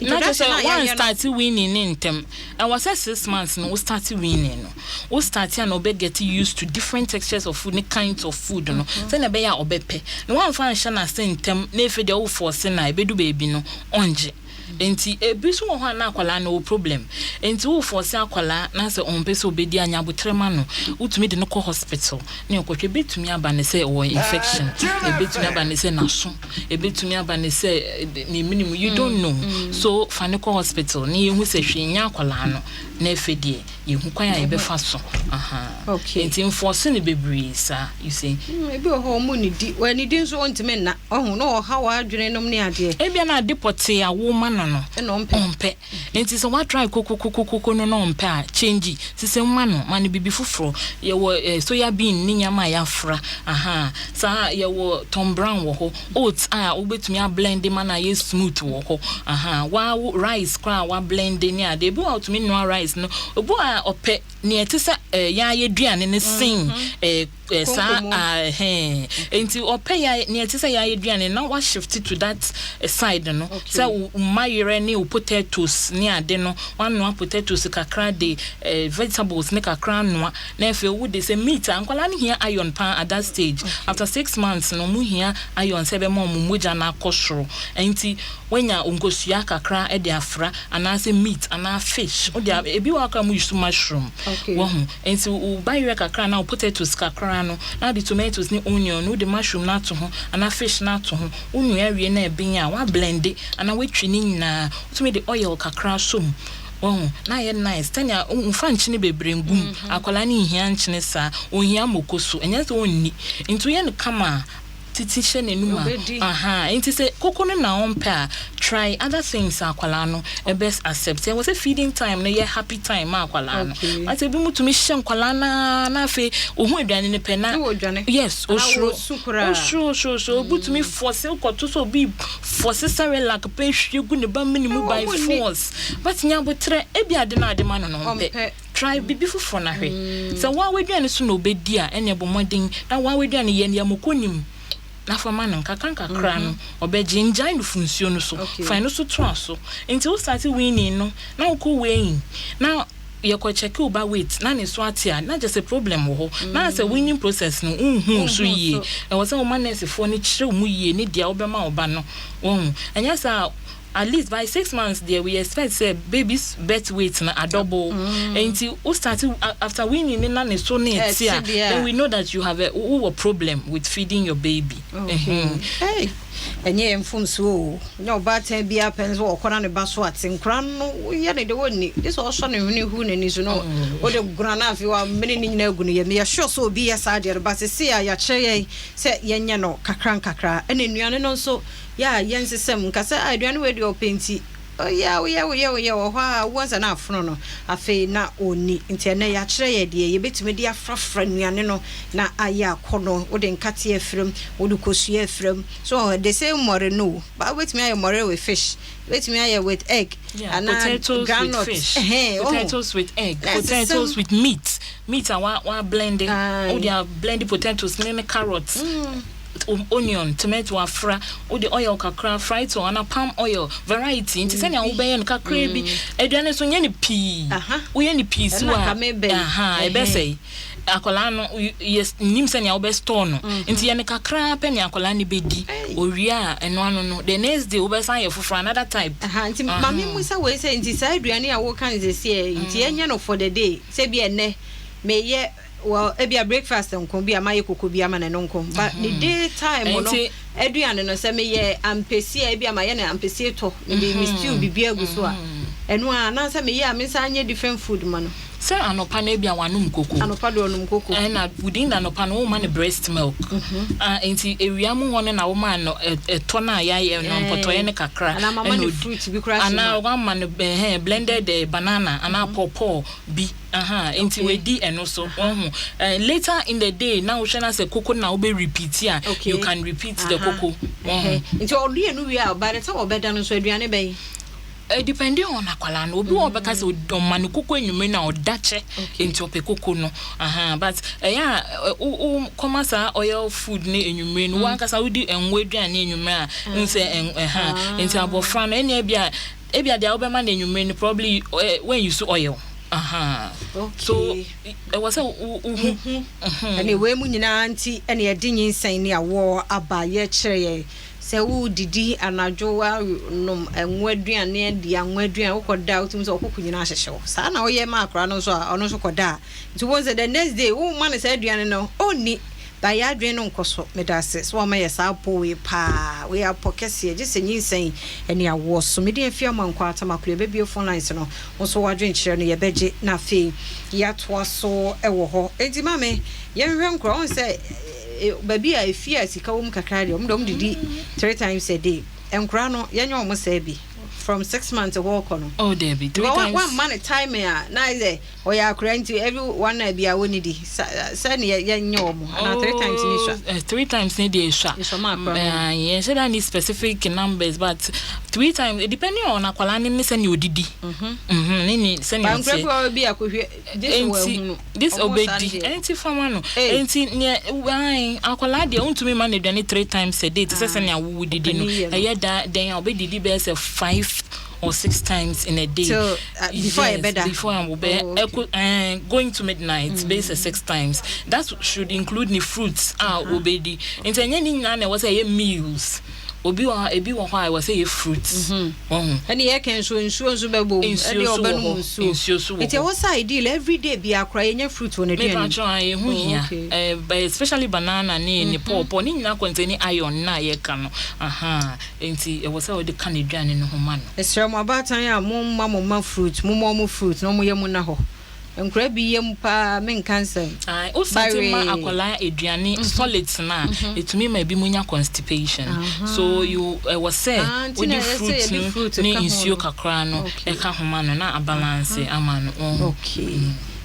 Na kyerɛ introduction sɛ a woan yɛayɛ no. start weaning ne ntɛm. Ɛwɔ sɛ 6 months no wo start weaning no. Wo start a na ɔbɛ get used to different textures of food ne kinds of food no sɛnea ɛbɛyɛ a ɔbɛpɛ. Na woamfa anhyɛ n'ase ntɛm na afei deɛ wo force no a, ɛbɛdu baabi no ɔngye. Nti ebi nso wɔ hɔ a na akwadaa no wɔ problem. Nti wo force akwadaa na sɛ ɔmpɛ sɛ ɔbɛdi a, nya aboterɛ ma no. Wotumi de no kɔ hospital na ɔkɔhwɛ. Ɛbɛtumi aba ne sɛ ɔwɔ infection, ɛbɛtumi aba ne sɛ n'aso, ɛbɛtumi aba ne sɛ ne mene mu, you don't know. So fa no kɔ hospital na yɛhu sɛ hwee nyɛ akwadaa no na afei deɛ yɛhu kwan a yɛbɛfa so. Aha. Okay. Nti mforce no bebree saa, you see. Ebi wɔ hɔ a ɔmo nnidi, wɔannidi nso ɔntumi nna, ɔho na ɔhaw w'adwene nom ne adeɛ. Ebia na ade pɔtee a woma no no ɛna ɔmpɛ. Ɔmpɛ. Nti sɛ woatry kokokokoko no na ɔmpɛ a, change. Sesɛ ma no, ma no biribi foforɔ. Yɛwɔ soya bean ne nneɛma a yɛafra. Aha. Saa yɛwɔ Tom Brown wɔ hɔ. Oats a wobɛtumi ablend ma no ayɛ smooth wɔ hɔ. Aha. Wa rice koraa a wablend ne ade. Ebi wɔ a wotumi noa rice no. Obi wɔ a ɔpɛ nea ɛte sɛ yɛayɛ aduane ne sen saa Konkomo. Ɛhɛn. Nti ɔpɛ yɛ nea ɛte sɛ yɛayɛ aduane na wa shift to that side no. Sɛ wo mayerɛ ne wo potatoes ne ade no, wanoa potatoes kakra de vegetables ne kakra anoa na afei wode sɛ meat a, nkwadaa no hia iron paa at that stage. After 6 months no, ɔmo hia iron sɛ ɛbɛma ɔmo mogya no akɔ soro. Nti woanya nkosua kakra de afra anaasɛ meat anaa fish. Wode ebi wɔ hɔ koraa a ɔmo use mushroom. Wahu. Nti wo bayerɛ kakra anaa wo potatoes kakra no na wode tomatoes ne onion no, wode mushroom no ato ho anaa fish no ato ho. Wonoa wie na ɛben a, woablend anaa woatwi ne nyinaa. Wotumi de oil kakra asɔ mu. Wahu. Na ayɛ nice. Sɛnea mfa nkyene bebree ngu mu. Akwadaa no nhia nkyene saa. Ohia moko so. Ɛnyɛ sɛ ɔnni. Nti woyɛ no kama a, titi hyɛ n'anum a. Obedi. Aha. Nti sɛ koko no na ɔmpɛ a, try other things a akwadaa no ɛbɛ accept. Ɛwɔ sɛ feeding time no yɛ happy time ma akwadaa no. Ate ebi mu tumi hyɛ nkwadaa naa na afei ohun aduane no pɛ na Na wɔdwane. Yes, Anaa osuro. wɔsu koraa. Osuro osuro osuro. Obi tumi force kɔto sɛ obi force Cerelac pɛ hwie gu ne ba mene mu by Ɛwɔ mu ni. force. But nya abotrɛ, ebi ade no ade ma no no ɔmpɛ. Ɔmpɛ. Try biribi foforɔ na hwɛ. Sɛ woa w'aduane so na obɛdi a, ɛnna ɛbɔ mmɔden na woa w'aduane yɛ nea moko nim na fa ma no nkakra nkakra no ɔbɛgye. Ngyae no funsuo no so. Fa no so toa so. Nti wo start weaning no na wokɔ weighing na yɛkɔ check wo ba weight na ne so ate a, na kyerɛ sɛ problem wɔ hɔ na sɛ weaning process no wonhu so Wonhu yie. so. Ɛwɔ sɛ woma nursefoɔ no kyerɛ wo mu yie ne deɛ wobɛma wo ba no wɔhu. Ɛnyɛ saa, at least by 6 months deɛ, we expect sɛ baby's birth weight no adouble. Nti wo start after weaning ne na ne so ne ɛte a, Ɛte deɛ a. then we know that you have a wowɔ problem with feeding your baby. Hey, ɛnyɛ yɛn mfomsoɔ o. Nyɛ ɔbaatan biara pɛ nso ɔkɔ na ne ba so ate. Nkora no woyɛ ne de wɔnni gye sɛ ɔsɔ ne hwene hu n'ani so no wode gora no afei wamene ne nyinaa agu no yam. Yɛsure sɛ obi yɛ saa deɛ no ba sesei a yɛakyerɛ yɛn sɛ yɛnyɛ no kakra nkakra. Ɛna nnuane no nso yɛ a yɛnsesɛm nka sɛ ah, aduane wei deɛ ɔpɛ nti ɔyɛ a woyɛ woyɛ woyɛ wɔ hɔ a wohu sɛ na afono no afei na ɔnni. Nti ɛnɛ yɛakyerɛ yɛ deɛ yɛbɛtumi de afrafra nnuane no na ayɛ akɔnɔ. Wode nkateɛ afira mu, wode kosua afira mu so the same mmɔre no ba wobɛtumi ayɛ mmɔre with fish, wobɛtumi ayɛ with egg Yeah, anaa potatoes with groundnut. fish, Ɛhɛn, ɔho. potatoes with egg, Na potatoes ɛsesɛm. with meat. Meat a wa blend, Aye. wode a blend potatoes ne carrots, onion, tomato afra, wode oil kakra, fry to ana palm oil variety. Nti sɛnea wobɛyɛ no kakra bi, aduane nso nyɛ no pii. Woyɛ no pii so Ɛna a, ka mebɛn. aha, ɛbɛsɛe. Akwadaa no yɛ nim sɛnea wobɛ store no. Nti yɛ no kakra pɛ nea akwadaa no bɛdi. Owie a, ɛno ano no, the next day wobɛsan yɛ foforɔ, another type. Aha, nti maame mu sɛ wei sɛ nti saa aduane a woka no sɛsiɛ nti ɛnyɛ no for the day sɛ bi ɛnɛ meyɛ, well, ebi a breakfast nko bi a mayɛ koko bi ama ne no nko, but ne day time no aduane no sɛ meyɛ ampesie a, ebi a mayɛ no ampesie tɔ mede me stew bibi agu so a, ɛno a anaasɛ meyɛ a mensan nyɛ different food ma no? Sɛ anɔpa no ebi a wanom koko. Anɔpa de ɔnom koko. Ɛna within the anɔpa no woma no breast milk. Ah, nti ewia mu hɔ no na woma no ɛtɔ no a yɛayɛ no mpɔtɔyɛ no kakra. Anaa mama ɛna no odi. fruit bi koraa hyɛ mu anaa a. wama no ɛhɛn blended banana anaa pawpaw bi. Aha, nti wadi ɛno so wɔn ho. Later in the day na wohwɛ na sɛ koko na wobɛ repeat a, you can repeat the koko wɔn ho. Nti ɔde ɛno wie a, by the time ɔbɛda no nso aduane bɛn? Depending on akwadaa no, obi wɔ hɔ ɔbɛka sɛ ɔma no koko anwummere no a ɔda kyɛ nti ɔpɛ koko no ahaa but ɛyɛ a wo wo kɔma saa oil food no anwummere no wankasa wodi ngo aduane anwummere a wohu sɛ ɛn ɛha nti abɔfra no ɛnna ebia ebia deɛ wobɛma no anwummere no probably when you use oil ahaa so ɛwɔ sɛ wo wohu. Ɛnna wei mu nyinaa nti ɛna yɛde nyinsɛn ne awoɔ aba yɛkyerɛ yɛn Sɛ woredidi anadwo, woanom ngo aduane, adi anwa aduane, wokɔda a, wotumi hu sɛ wo koko nyinaa hyehye wo. Saa na woyɛ ma akwadaa no nso a, ɔno nso kɔda a. Nti wobɛhu sɛ the next day, woma no saa aduane no, ɔnni. But yɛn adwene no nkɔ so. Meda ase sɛ woama yɛ saa apɔ wei paa. Wei yɛ apɔ kɛseɛ, gye sɛ nyinsɛn ne awoɔ so. Mede afie ama Nkwaa Tamaklo, yɛbɛbue phone lines no, wo nso w'adwenkyerɛ no yɛbɛgye na afei yɛatoa so wɔ hɔ. Enti maame, yɛnhwɛ nkwadaa, wohu sɛ Baabi a efie a sika wɔ mu kakra deɛ, wɔn deɛ wɔn didi 3 times a day. Nkora no, yɛnyɛ wɔn saa bi. From 6 months hɔ rekɔ no. Oh, dabi, 3 times. Wɔamma no timing a, na ayɛ sɛ ɔyɛ akora nti every one hour biara wɔnnidi. Sɛ ne yɛnyɛ wɔn, anaa 3 times ne sua? Oh, 3 times ne deɛ esua. Esua ma akora no. Yɛnhyɛ da nni specific numbers, but 3 times, depending on akwadaa no ne sɛnea odidi. Ne ne sɛnea ɔteɛ. Ba nkora bi wɔ hɔ bi a kɔhwɛ. Enti this obedi enti fama no enti nea ae akwadaa deɛ wontumi ma no aduane 3 times a day te sɛ sɛnea wo didi no ɛyɛ da dɛn a obedidi bɛyɛ sɛ 5 or 6 times in a day. Till before yes, ɛbɛda. Before a wobɛ ɛko ɛɛ going to midnight bɛyɛ sɛ 6 times that should include ne fruits a obedi nti ɛnyɛ ne nyinaa na ɛwɔ sɛ ɛyɛ meals. Obi wɔ hɔ a, ebi wɔ hɔ a ɛwɔ sɛ ɛyɛ fruits. Wahu? Ɛne yɛka nsuo, nsuo nso bɛbɔ mu. Nsuo Ɛdeɛ nso wɔ ɔbɛnom hɔ. nsuo. Nsuo nso wɔ Nti hɔ. ɛwɔ sɛ ideal every day biara koraa yɛnya fruit wɔ n'aduane mu. Mepakyɛw ae, ɛho Oh, hia. okay. Eh, especially banana ne ne pawpaw, ne nyinaa contain iron no a yɛka no. Ahaa, nti ɛwɔ sɛ wode ka n'aduane no ho ma no. Mesrɛ mo abaatan a momma mo mma fruit, momma wɔn fruit na wɔn yam nna hɔ. Nkwadaa bi yam paa menka nsɛm. Ae, wo starte ma Baree. akwadaa aduane solids no a, ɛtumi ma ebinom nya constipation. So you, ɛwɔ sɛ Ah, nti wode na ɛyɛ sɛ fruit yɛde no fruit ne ka ho nsuo no. kakra no Okay. ɛka ho ma no na abalance ama no. Wohu? Okay.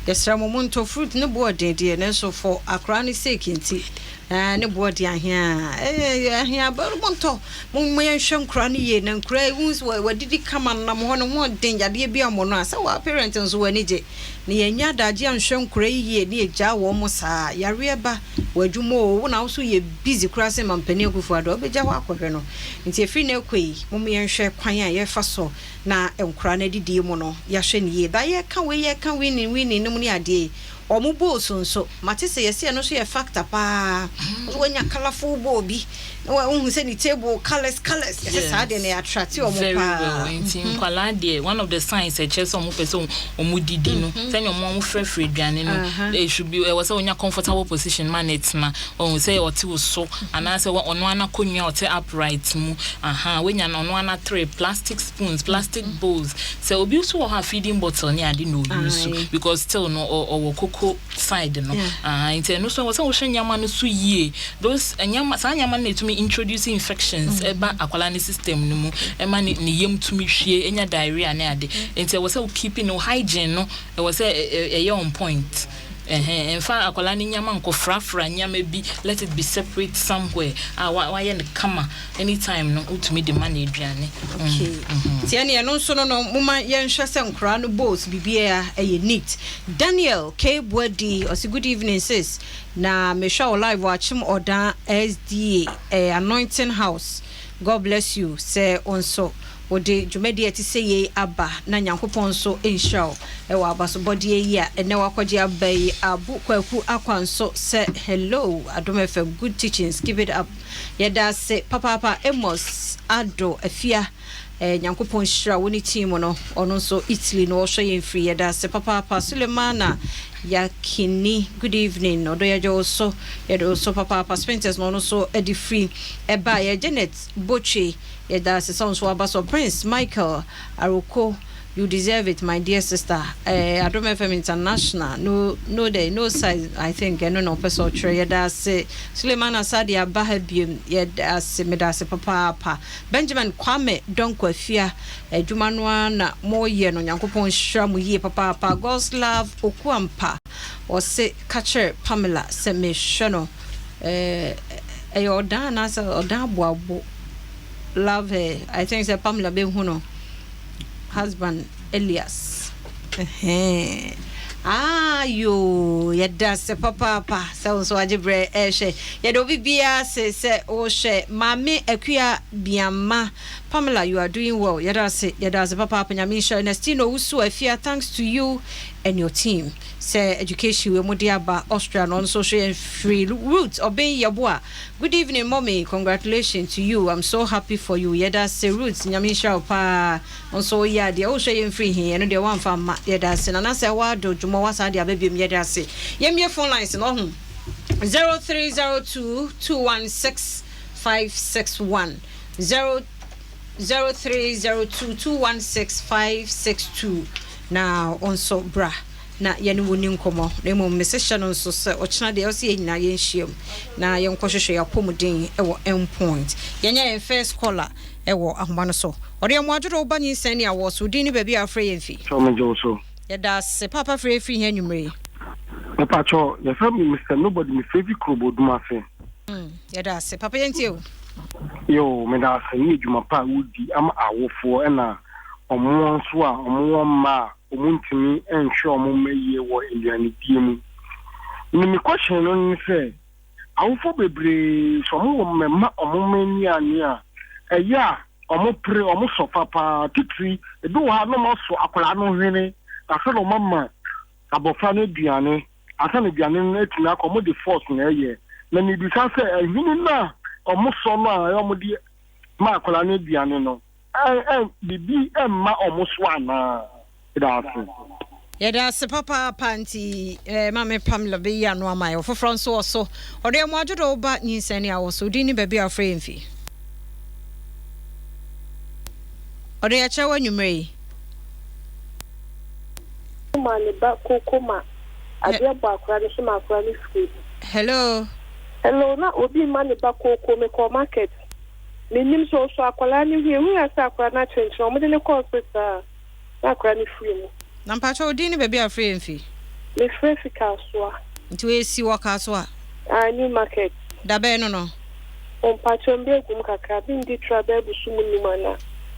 Yɛsrɛ mo montɔ fruit ne bo ɔden deɛ nanso for akwadaa no sake nti eh, ne bo ɔden ahea eh, ahea but montɔ. Momma yɛnhwɛ nkwadaa no yie na nkwadaa yi wohu sɛ wadidi kama nam hɔ ne ho ɔden yadeɛ bi ammɔ no a sɛ wɔn parent nso wɔn ani gye na yɛnyɛ adagye anhwɛ nkwadaa yi yie na yɛgyaa wɔn mo saa yareɛ ba wɔ adwuma oo wo na wo so yɛ busy koraa sɛ mampanin Akufo Addo a wobɛgya hɔ akɔhwɛ no nti ɛfiri nnɛ rekɔ yi momma yɛnhwɛ kwan a yɛfa so na nkwadaa no adidie mu no yɛahwɛ no yie ba yɛka wei yɛka winning winning nom ne adeɛ yi Wɔn bowls nso, mate sɛ yɛse ɛno nso yɛ factor paa. Wo nso woanya colourful bowl bi na wohu sɛ ne table colours colours, yɛse saa deɛ no ɛ attract wɔn Very paa. well, nti nkwadaa deɛ one of the signs ɛkyerɛ sɛ wɔn pɛ sɛ wɔn didi no, sɛnea wɔn wɔn frɛfrɛ aduane no, it should be ɛwɔ sɛ wonya comfortable position ma no tena, wɔn sɛ ɔte wo so anaasɛ ɔno ara n'akonnwa ɔte upright mu, aha wonya no ɔno ara n'atere, plastic spoons, plastic bowls, Sɛ obi nso wɔ hɔ a feeding bottle ne ade na o use because still no ɔwɔ koko side no ahaa nti ɛno nso ɛwɔ sɛ wohwɛ nneɛma no so yie those nneɛma saa nneɛma no na ɛtumi introduce infections ɛba akwadaa ne system no mu ɛma ne ne yam tumi hwie ɛnya diarrhea ne ade nti ɛwɔ sɛ wo keep no hygiene no ɛwɔ sɛ ɛyɛ on point. Ɛhɛn, mfa akwadaa no nneɛma nkɔfrafra nneɛma bi, let it be separate somewhere a wayɛ no kama, anytime no wotumi de ma no aduane. Okay, nti ɛne ɛno nso no no moma yɛnhwɛ sɛ nkoraa no bowls biribiara ɛyɛ neat. Daniel K Boadi ɔse good evening sis, na mehwɛ wo live wɔ Akyem Ɔdan SDA eh, Anointing House. God bless you sɛ wo nso wode dwumadie a ɛte sɛ yei aba na Nyankopɔn nso nhyira wo wɔ abasobɔdeɛ yi a ɛnɛ wakɔgye aba yi. Abu Kwaku Akwa nso sɛ hello Adom FM good teachings keep it up. Yɛda ase papaapa Amos Addo Afia eh, Nyankopɔn nhyira wo ne team no. Ɔno nso Italy na ɔhwɛ yɛn firi. Yɛda ase papaapa Sulemana Yakini good evening ɔdɔ yɛgye wo so yɛde wo so papaapa Spintex na ɔno nso de firi ɛbaeɛ Janet Botwe yɛda ase sɛ wo nso waba so Prince Michael Aroko you deserve it my dear sister eh, Adom FM International no no dɛ no size I think ɛno na ɔpɛ sɛ ɔtwerɛ yɛda ase Suleiman Asadi aba ha biom yɛda ase meda ase papaapa Benjamin Kwame Donkor Afia adwuma no ara na moyɛ no Nyankopɔn nhyira mo yie papaapa God's love Okuampa ɔse ka kyerɛ Pamela sɛ mehwɛ no eh ɛyɛ ɔdan anaasɛ ɔdan aboabo love her I think sɛ Pamela bɛhu no. husband Elias. Ɛhɛn. Ah yoo, yɛda ase papaapa sɛ wo nso wagye berɛ ɛrehwɛ. Yɛda obi biara ase sɛ wohwɛ. Maame Akua Biamma, Pamela you are doing well. Yɛda ase, yɛda ase papaapa. Nyame nhyira. Ernestine Owusu Afia, thanks to you and your team sɛ education wei mode aba Austria no ɔno nso hwɛ yɛn firi Ruth Ɔben Yeboah. Good evening mommy, congratulations to you, I'm so happy for you. Yɛda ase Ruth, Nyame nhyira wo paa. Wo nso woyɛ adeɛ, wohwɛ yɛn firi he, ɛno deɛ woamfa amma, yɛda ase. Nana sɛ woado dwuma woasan de aba biom, yɛda ase. Yɛmmie phone lines no, ɔho 0302 216 561 0 0302 216 562 na wo nso bra na yɛne wo ni nkɔmmɔ. Na mmom mese hyɛ no nso sɛ ɔkyena deɛ ɛwɔ sɛ yɛn nyinaa yɛnhyiam na yɛnkɔhwehwɛ yɛn apɔmuden wɔ Endpoint. Yɛnyɛ yɛn first caller wɔ ahoma no so. Ɔde yɛn mmoadwodow ba nyinsɛn ne awoɔ so. Wo din ne baabi a wofrɛ yɛn fi? Pakyɛw megye wo so. Yɛda ase paapa frɛ yɛn firi he anwummere yi? Mepakyɛw yɛfrɛ me Mister Nobody mefrɛ fi Krobo Odumase. Yɛda ase papa yɛntie o. Yoo meda ase ne adwuma pa a wodi ama awofoɔ ɛna ɔmo nso a ɔmo wɔ mma a ɔmo ntumi nhwɛ ɔmo mma yie wɔ nnuanedie mu. Ne me question no ne sɛ awofoɔ bebree sɛ ɔmo wɔ mma ɔmo mma nnuane a ɛyɛ a ɔmo pere ɔmo sɔ fa paa titiri ebi wɔ hɔ a na ɔmo asɔ akwadaa no hwene ansa na ɔmo ama abɔfra no aduane ansa na aduane no atumi akɔ ɔmo de force na ɛyɛ na mebisa sɛ ɛhwene no a ɔmo sɔ no a ɛyɛ ɔmo de ma akwadaa no aduane no ɛ ɛ biribi mma ɔmo so anaa? Meda ase. Yɛda ase papaapa nti eh, Maame Pamela bɛyi ano ama yɛ. Ɔfoforɔ nso wɔ so. Ɔde ɛmo adwodo ba nyinsɛn ne awɔ so. Odin ne baabi a wofrɛ yɛn fi. Ɔde yɛkyerɛ wo anwummerɛ yi. Ma ne ba koko ma adeɛ bɔ akora no so ma akora no firi mu. Hello. Hello na obi ma ne ba koko me kɔɔ market me nim sɛ ɔsɔ akwadaa no hu ehu yɛ sɛ akwadaa no akyenkyen wɔn de no kɔɔ hospital a na akwadaa no firi mu. Na mpakyɛw wo din ne baabi a wofrɛ yɛn fi? Me frɛ fi Kasoa. Nti wo esi wɔ Kasoa? Aah new market. Dabɛn no no? Oh mpakyɛw mbrɛ gu mu kakra me ndi tra bɛyɛ bosom num ana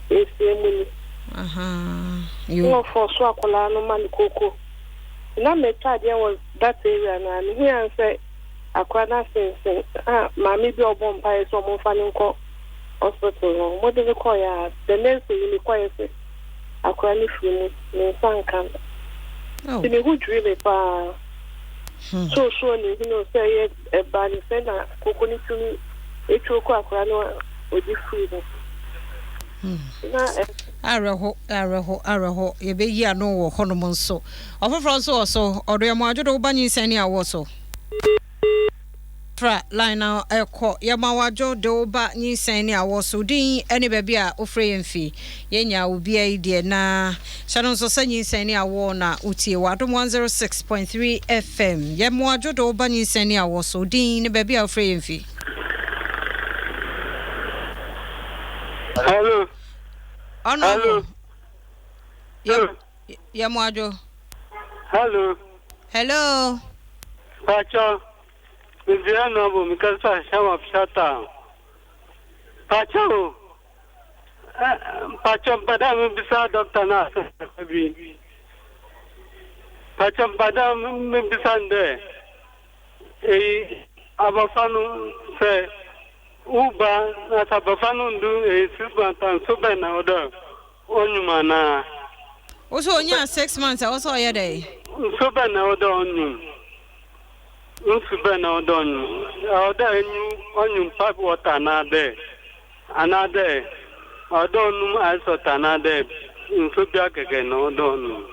esia mu ni. Ahaa yoo. Na ɔfɔɔso akwadaa no ma no koko. Na me tɔ adeɛ wɔ that area no a me hu yɛ sɛ akwadaa no asensen a maame bi a ɔbɔ mpaeɛ sɛ ɔmo nfa no nkɔ hospital no ɔmo de no kɔeɛ a the next day me kɔeɛ sɛ akwadaa no firi mu, me nsa nka no. Nti me ho dwiri me paa. Sɛ osuo ne hunu sɛ ɛyɛ ɛba ne sɛ na koko no tumi etuo kɔ akwadaa no a ɔde firi mu. Na ɛ. Awerɛho, awerɛho, awerɛho. Yɛbɛyi ano wɔ hɔnom nso. Ɔfoforɔ nso wɔ so. Ɔdɔ yɛ mo adwodo wo ba nyinsɛn ne awoɔ so. Fra line no kɔ. Yɛma wo adwo de wo ba nyinsɛn ne awɔ so. Wo din ne baabi a wofrɛ yɛn fi. Yɛnnya obia yi deɛ na hyɛ no nso sɛ nyinsɛn ne awɔ na wotie wɔ Adom 106.3 FM. Yɛma wo adwo de wo ba nyinsɛn ne awɔ so. Wo din ne baabi a wofrɛ yɛn fi. Hello. Honorable. Hello. Yɛ mo adwo. Hello. Hello. Pacho, me bia no bo me kasa shawa pshata. Pacho. Pacho pada me bisa doctor na bi. Pacho pada me bisa nde. Eyi abɔfra no sɛ wo ba na sɛ abɔfra no ndu eyi 6 months a nso bɛn na ɔdɔ ɔnwum anaa. Wo sɛ onyaa 6 months a wɔ sɛ ɔyɛ dɛ? Nso bɛn na ɔdɔ ɔnwum? Nsu bɛn na ɔdɔ ɔnwum? Ɔdɔ enyu ɔnwum pipe water anaa dɛ anaa dɛ ɔdɔ ɔnum ice water anaa dɛ nso bia kɛkɛ na ɔdɔ ɔnum.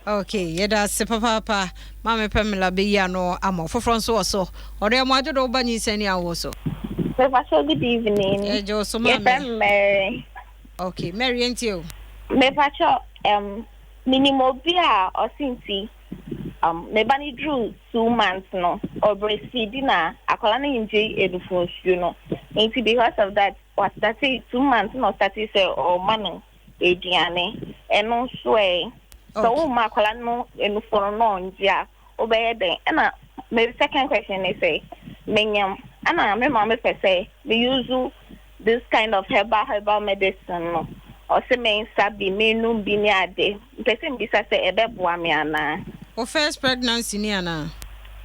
Ok, yɛda ase papaapa. Maame Pamela bɛyi ano ama. Foforɔ nso wɔ so. Ɔdɔ yɛ mo adwo de wo ba nyinsɛn ne awoɔ so. Mepakyɛw, good evening. Ɛgye wo so maame. Yɛfrɛ me Mary. Ok, Mary yɛntie o. Mepakyɛw, minim obi a ɔse nti ne ba no duru 2 months no ɔbreastfeedi na akwadaa no ngye enufu nsuo no, nti because of that wastart 2 months na ɔstart sɛ ɔma no aduane. Ɛno nso ɛ sɛ womma akwadaa no enufu no na ɔngye a, wobɛyɛ dɛn? Ɛna my second question ne sɛ menyam ɛna me maame pɛ sɛ me use this kind of herbal medicine no. Ɔse mensa bi, mennom bi ne ade. Mepɛ sɛ mebisa sɛ ɛbɛboa me anaa? Wo first pregnancy ni anaa?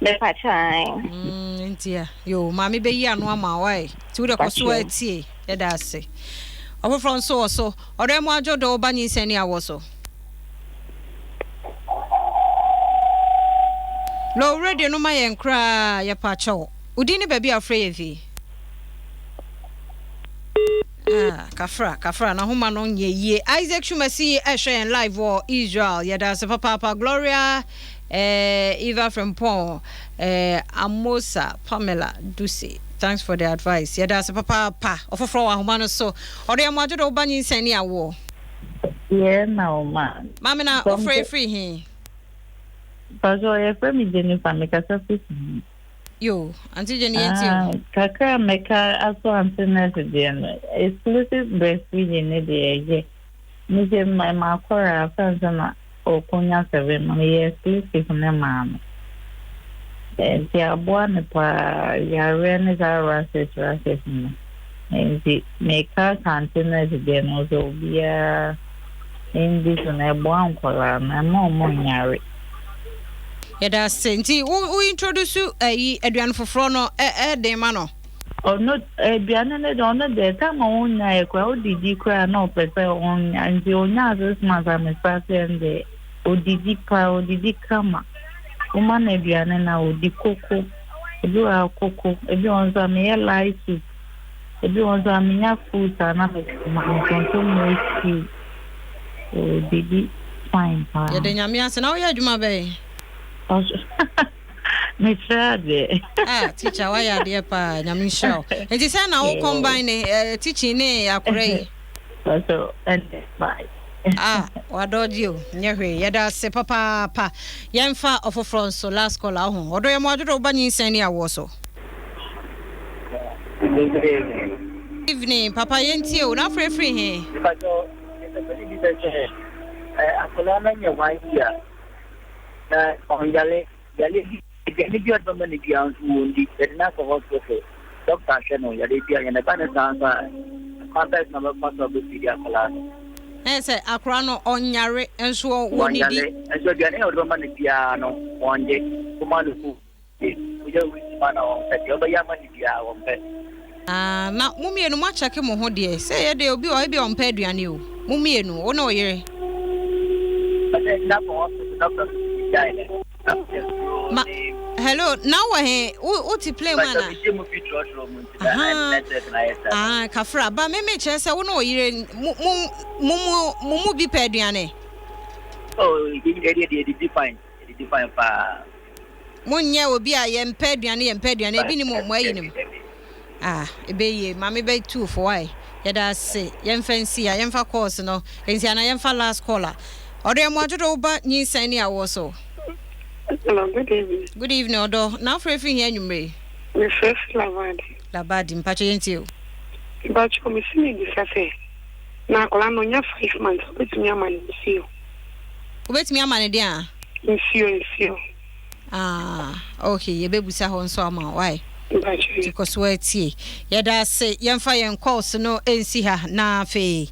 Mepakyɛ ae. Mm, nti a, yoo, maame bɛyi ano ama wo ae. Nti wode kɔ so atie. Yɛda ase. Ɔfoforɔ nso wɔ so. Ɔdɔ mu adwo dɔ wo ba nyinsɛn ne awoɔ so. Low radio no ma yɛn koraa yɛpa kyɛw. Wo din ne baabi a wofrɛ yɛn fi? Ah, kafra, kafra, n'ahoma no nyɛ yie. Isaac Shumasi ɛhwɛ yɛn live wɔ Israel. Yɛda ase papaapa. Gloria eh, Eva Frimpong, eh, Amosa Pamela Duce. Thanks for the advice. Yɛda ase papaapa. Ɔfoforɔ wɔ ahoma no so. Ɔde yɛn mo adwo de wo ba nyinsɛn ne awoɔ. Yɛ na wo ma. Maame na wofrɛ firi he? Pastor, yɛfrɛ me Jennifer, mekasa firi Suhum. Yo, Auntie Jenny yɛntie o. Ah, kakra a mɛka aso Auntie Nurse deɛ no, exclusive breastfeeding ne deɛ ɛyɛ. Me sɛ ma makɔra afa nsa na ɔkɔnya seven ma meyɛ exclusive ne maa no. Nti aboa no paa yareɛ ne saa rashes rashes no. Nti meka aka Auntie Nurse deɛ no sɛ obiara ndi so na ɛboa nkwadaa no, ɛmma wɔn nyare. Yɛda ase. Nti wo wo introduce ayi aduane foforɔ no ɛ ɛ den ma no. Ɔno aduane no deɛ ɔno deɛ time a ɔnyaeɛ koraa ɔdidi koraa na ɔpɛ sɛ ɔnya nti ɔnyaa six months a me start no deɛ ɔdidi paa ɔdidi kama woma no aduane no a ɔdi koko ebi wɔ ha koko ebi wɔ hɔ nso a meyɛ light soup ebi wɔ hɔ nso a menya fruit a na mede ma no kontommire stew. Odidi fine paa. Yɛda Nyame ase. Na woyɛ adwuma bɛn? Mekyerɛ adeɛ. Ah, teacher woayɛ adeɛ paa. Nyame nhyira wo. Nti sɛ na wo combine ne eh, teaching ne akora yi? Pastor, ɛnɛ bye. Ah, wadɔgye o. Nyɛ hwee. Yɛda ase papaapa. Yɛmfa ɔfoforɔ nso, last caller ho. Ɔdɔ yɛ mo adwodo wo ba nyinsɛn ne awoɔ so. Good evening. Evening, papa yɛntie o. Na afrɛ firi he? Mpakyɛw, mepɛ sɛ mebisa sɛ, ɛ akwadaa no anya one year na ɔnyare, yare bi, aduane bi a ɔde bɛma no biara nso wɔndi, yɛde no akɔ hospital, doctor ahwɛ no, yare bi anyɛ no, ɛba no saa nso a, kwan bɛn so na ɔbɛfa so a ɔbɛfidi akwadaa no? Ɛyɛ sɛ akwadaa no ɔnyare nso wɔnnidi. Ɔnyare nso aduane a ɔde bɛma no biara no wɔngye, woma no food. Ah na mo mmienu mo akyɛke mo ho deɛ sɛ ɛyɛ deɛ obi wɔ hɔ ebi a ɔmpɛ aduane o mo mmienu wo ne wo yere. Ma hello na wɔ he wo wo te plane mu ana? Ahaa ah kafra ba me me kyerɛ sɛ wo ne wo yere mo mo mo mo mu bi pɛ aduane. Oh, yɛ deɛ didi fine. Yɛdidi fine paa. Monyɛ obi a yɛmpɛ aduane yɛmpɛ aduane ebi nim mo ayi nim ah ebe yie maame bɛ tu fo wae yɛda ase yɛmfa nsi ha yɛmfa calls no nsi ana yɛmfa last call a ɔdɔ yɛ mo adwodo wo ba nyinsɛn ne awoɔ so. Hello, good evening. Good evening ɔdɔ na afrɛ firi hia anwummere yi. Mefrɛ fi Labadi. Labadi mpakyɛ yɛntie o. Mpakyɛ mesi mebisa sɛ na akwadaa no ɔnya 5 months wobɛtumi ama no nsuo. Wobɛtumi ama no deɛ a? Nsuo, nsuo. Ah, ok, yɛbɛbusa hɔ nso ama wo, why? Mpakyɛ. Nti kɔ so ara tie. Yɛda ase, yɛmfa yɛn calls no nsi ha na afei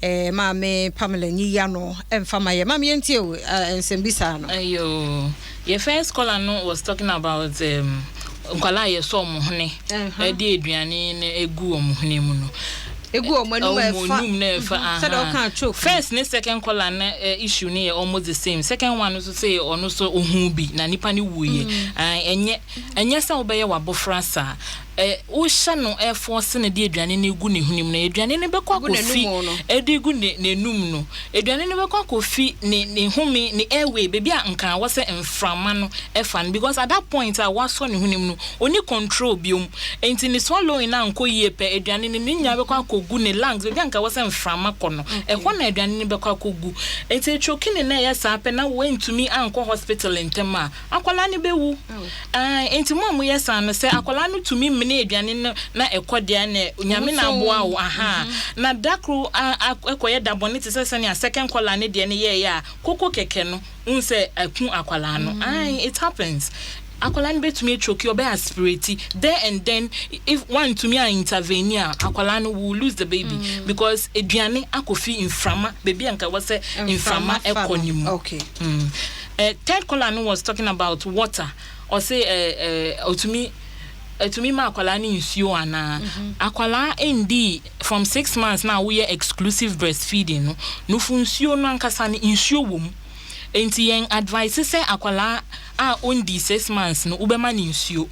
eh, Maame Pamela nyiyi ano mfa ma yɛn. Maame yɛntie o, eh, nsɛmbisa no. Ayoo, yɛ first caller no was talking about um, nkwadaa a yɛsɔ wɔn hwene de aduane no gu wɔn hwene mu no. Egu wɔn anum a ɛfa. Wɔn anum na ɛfa. Mhm. Sɛdeɛ ɔka choke. First ne second caller no eh, issue no yɛ almost the same. Second one no nso sɛ ɔno nso ohun bi na nipa no wuiɛ. Ɛnyɛ ɛnyɛ sɛ wobɛyɛ w'abɔfra saa. Ɛ wohyɛ no ɛfɔɔse no de aduane no gu ne hwene mu no, aduane no bɛkɔ Gu n'anum akɔfi no. ɛde gu ne n'anum no. Aduane no bɛkɔ akɔfi ne ne home ne airway baabi a nka ɛwɔ sɛ mframa no fa no because at that point a wasɔ ne hwene mu no ɔnni control biom nti ne swallowing no ankɔ yie pɛ aduane no ne nyinaa bɛkɔ akɔgu ne lungs baabi a nka ɛwɔ sɛ mframa kɔ no ɛhɔ na aduane no bɛkɔ akɔgu nti ɛchoki ne na ɛyɛ saa pɛ na wantumi ankɔ hospital ntɛm a akwadaa no bɛwu ae nti mo a moyɛ saa no sɛ akwadaa no tumi mene aduane no na ɛkɔ deɛ na Nyame na aboa wo ahaa na da koro ɛkɔyɛ da bɔne te sɛ sɛnea second caller no deɛ no yɛɛyɛ a koko kɛkɛ no Wohu sɛ aku akwadaa no ae it happens. Akwadaa no bɛtumi achoke, ɔbɛ aspirate there and then if wantumi a intervene a, akwadaa no will lose the baby mm. because aduane akɔfi mframa baabi a nka ɛwɔ sɛ mframa ɛkɔ ne mu. Okay. Mm. Uh, third caller no was talking about water. Ɔse uh, uh, ɔtumi ɛtumi ma akwadaa no nsuo anaa? Mm-hmm. Akwadaa ndi from 6 months na woyɛ exclusive breastfeeding no, nufu nsuo no ankasa no nsuo wɔ mu. Nti yɛn advice sɛ akwadaa a ɔndi 6 months no wobɛma ne nsuo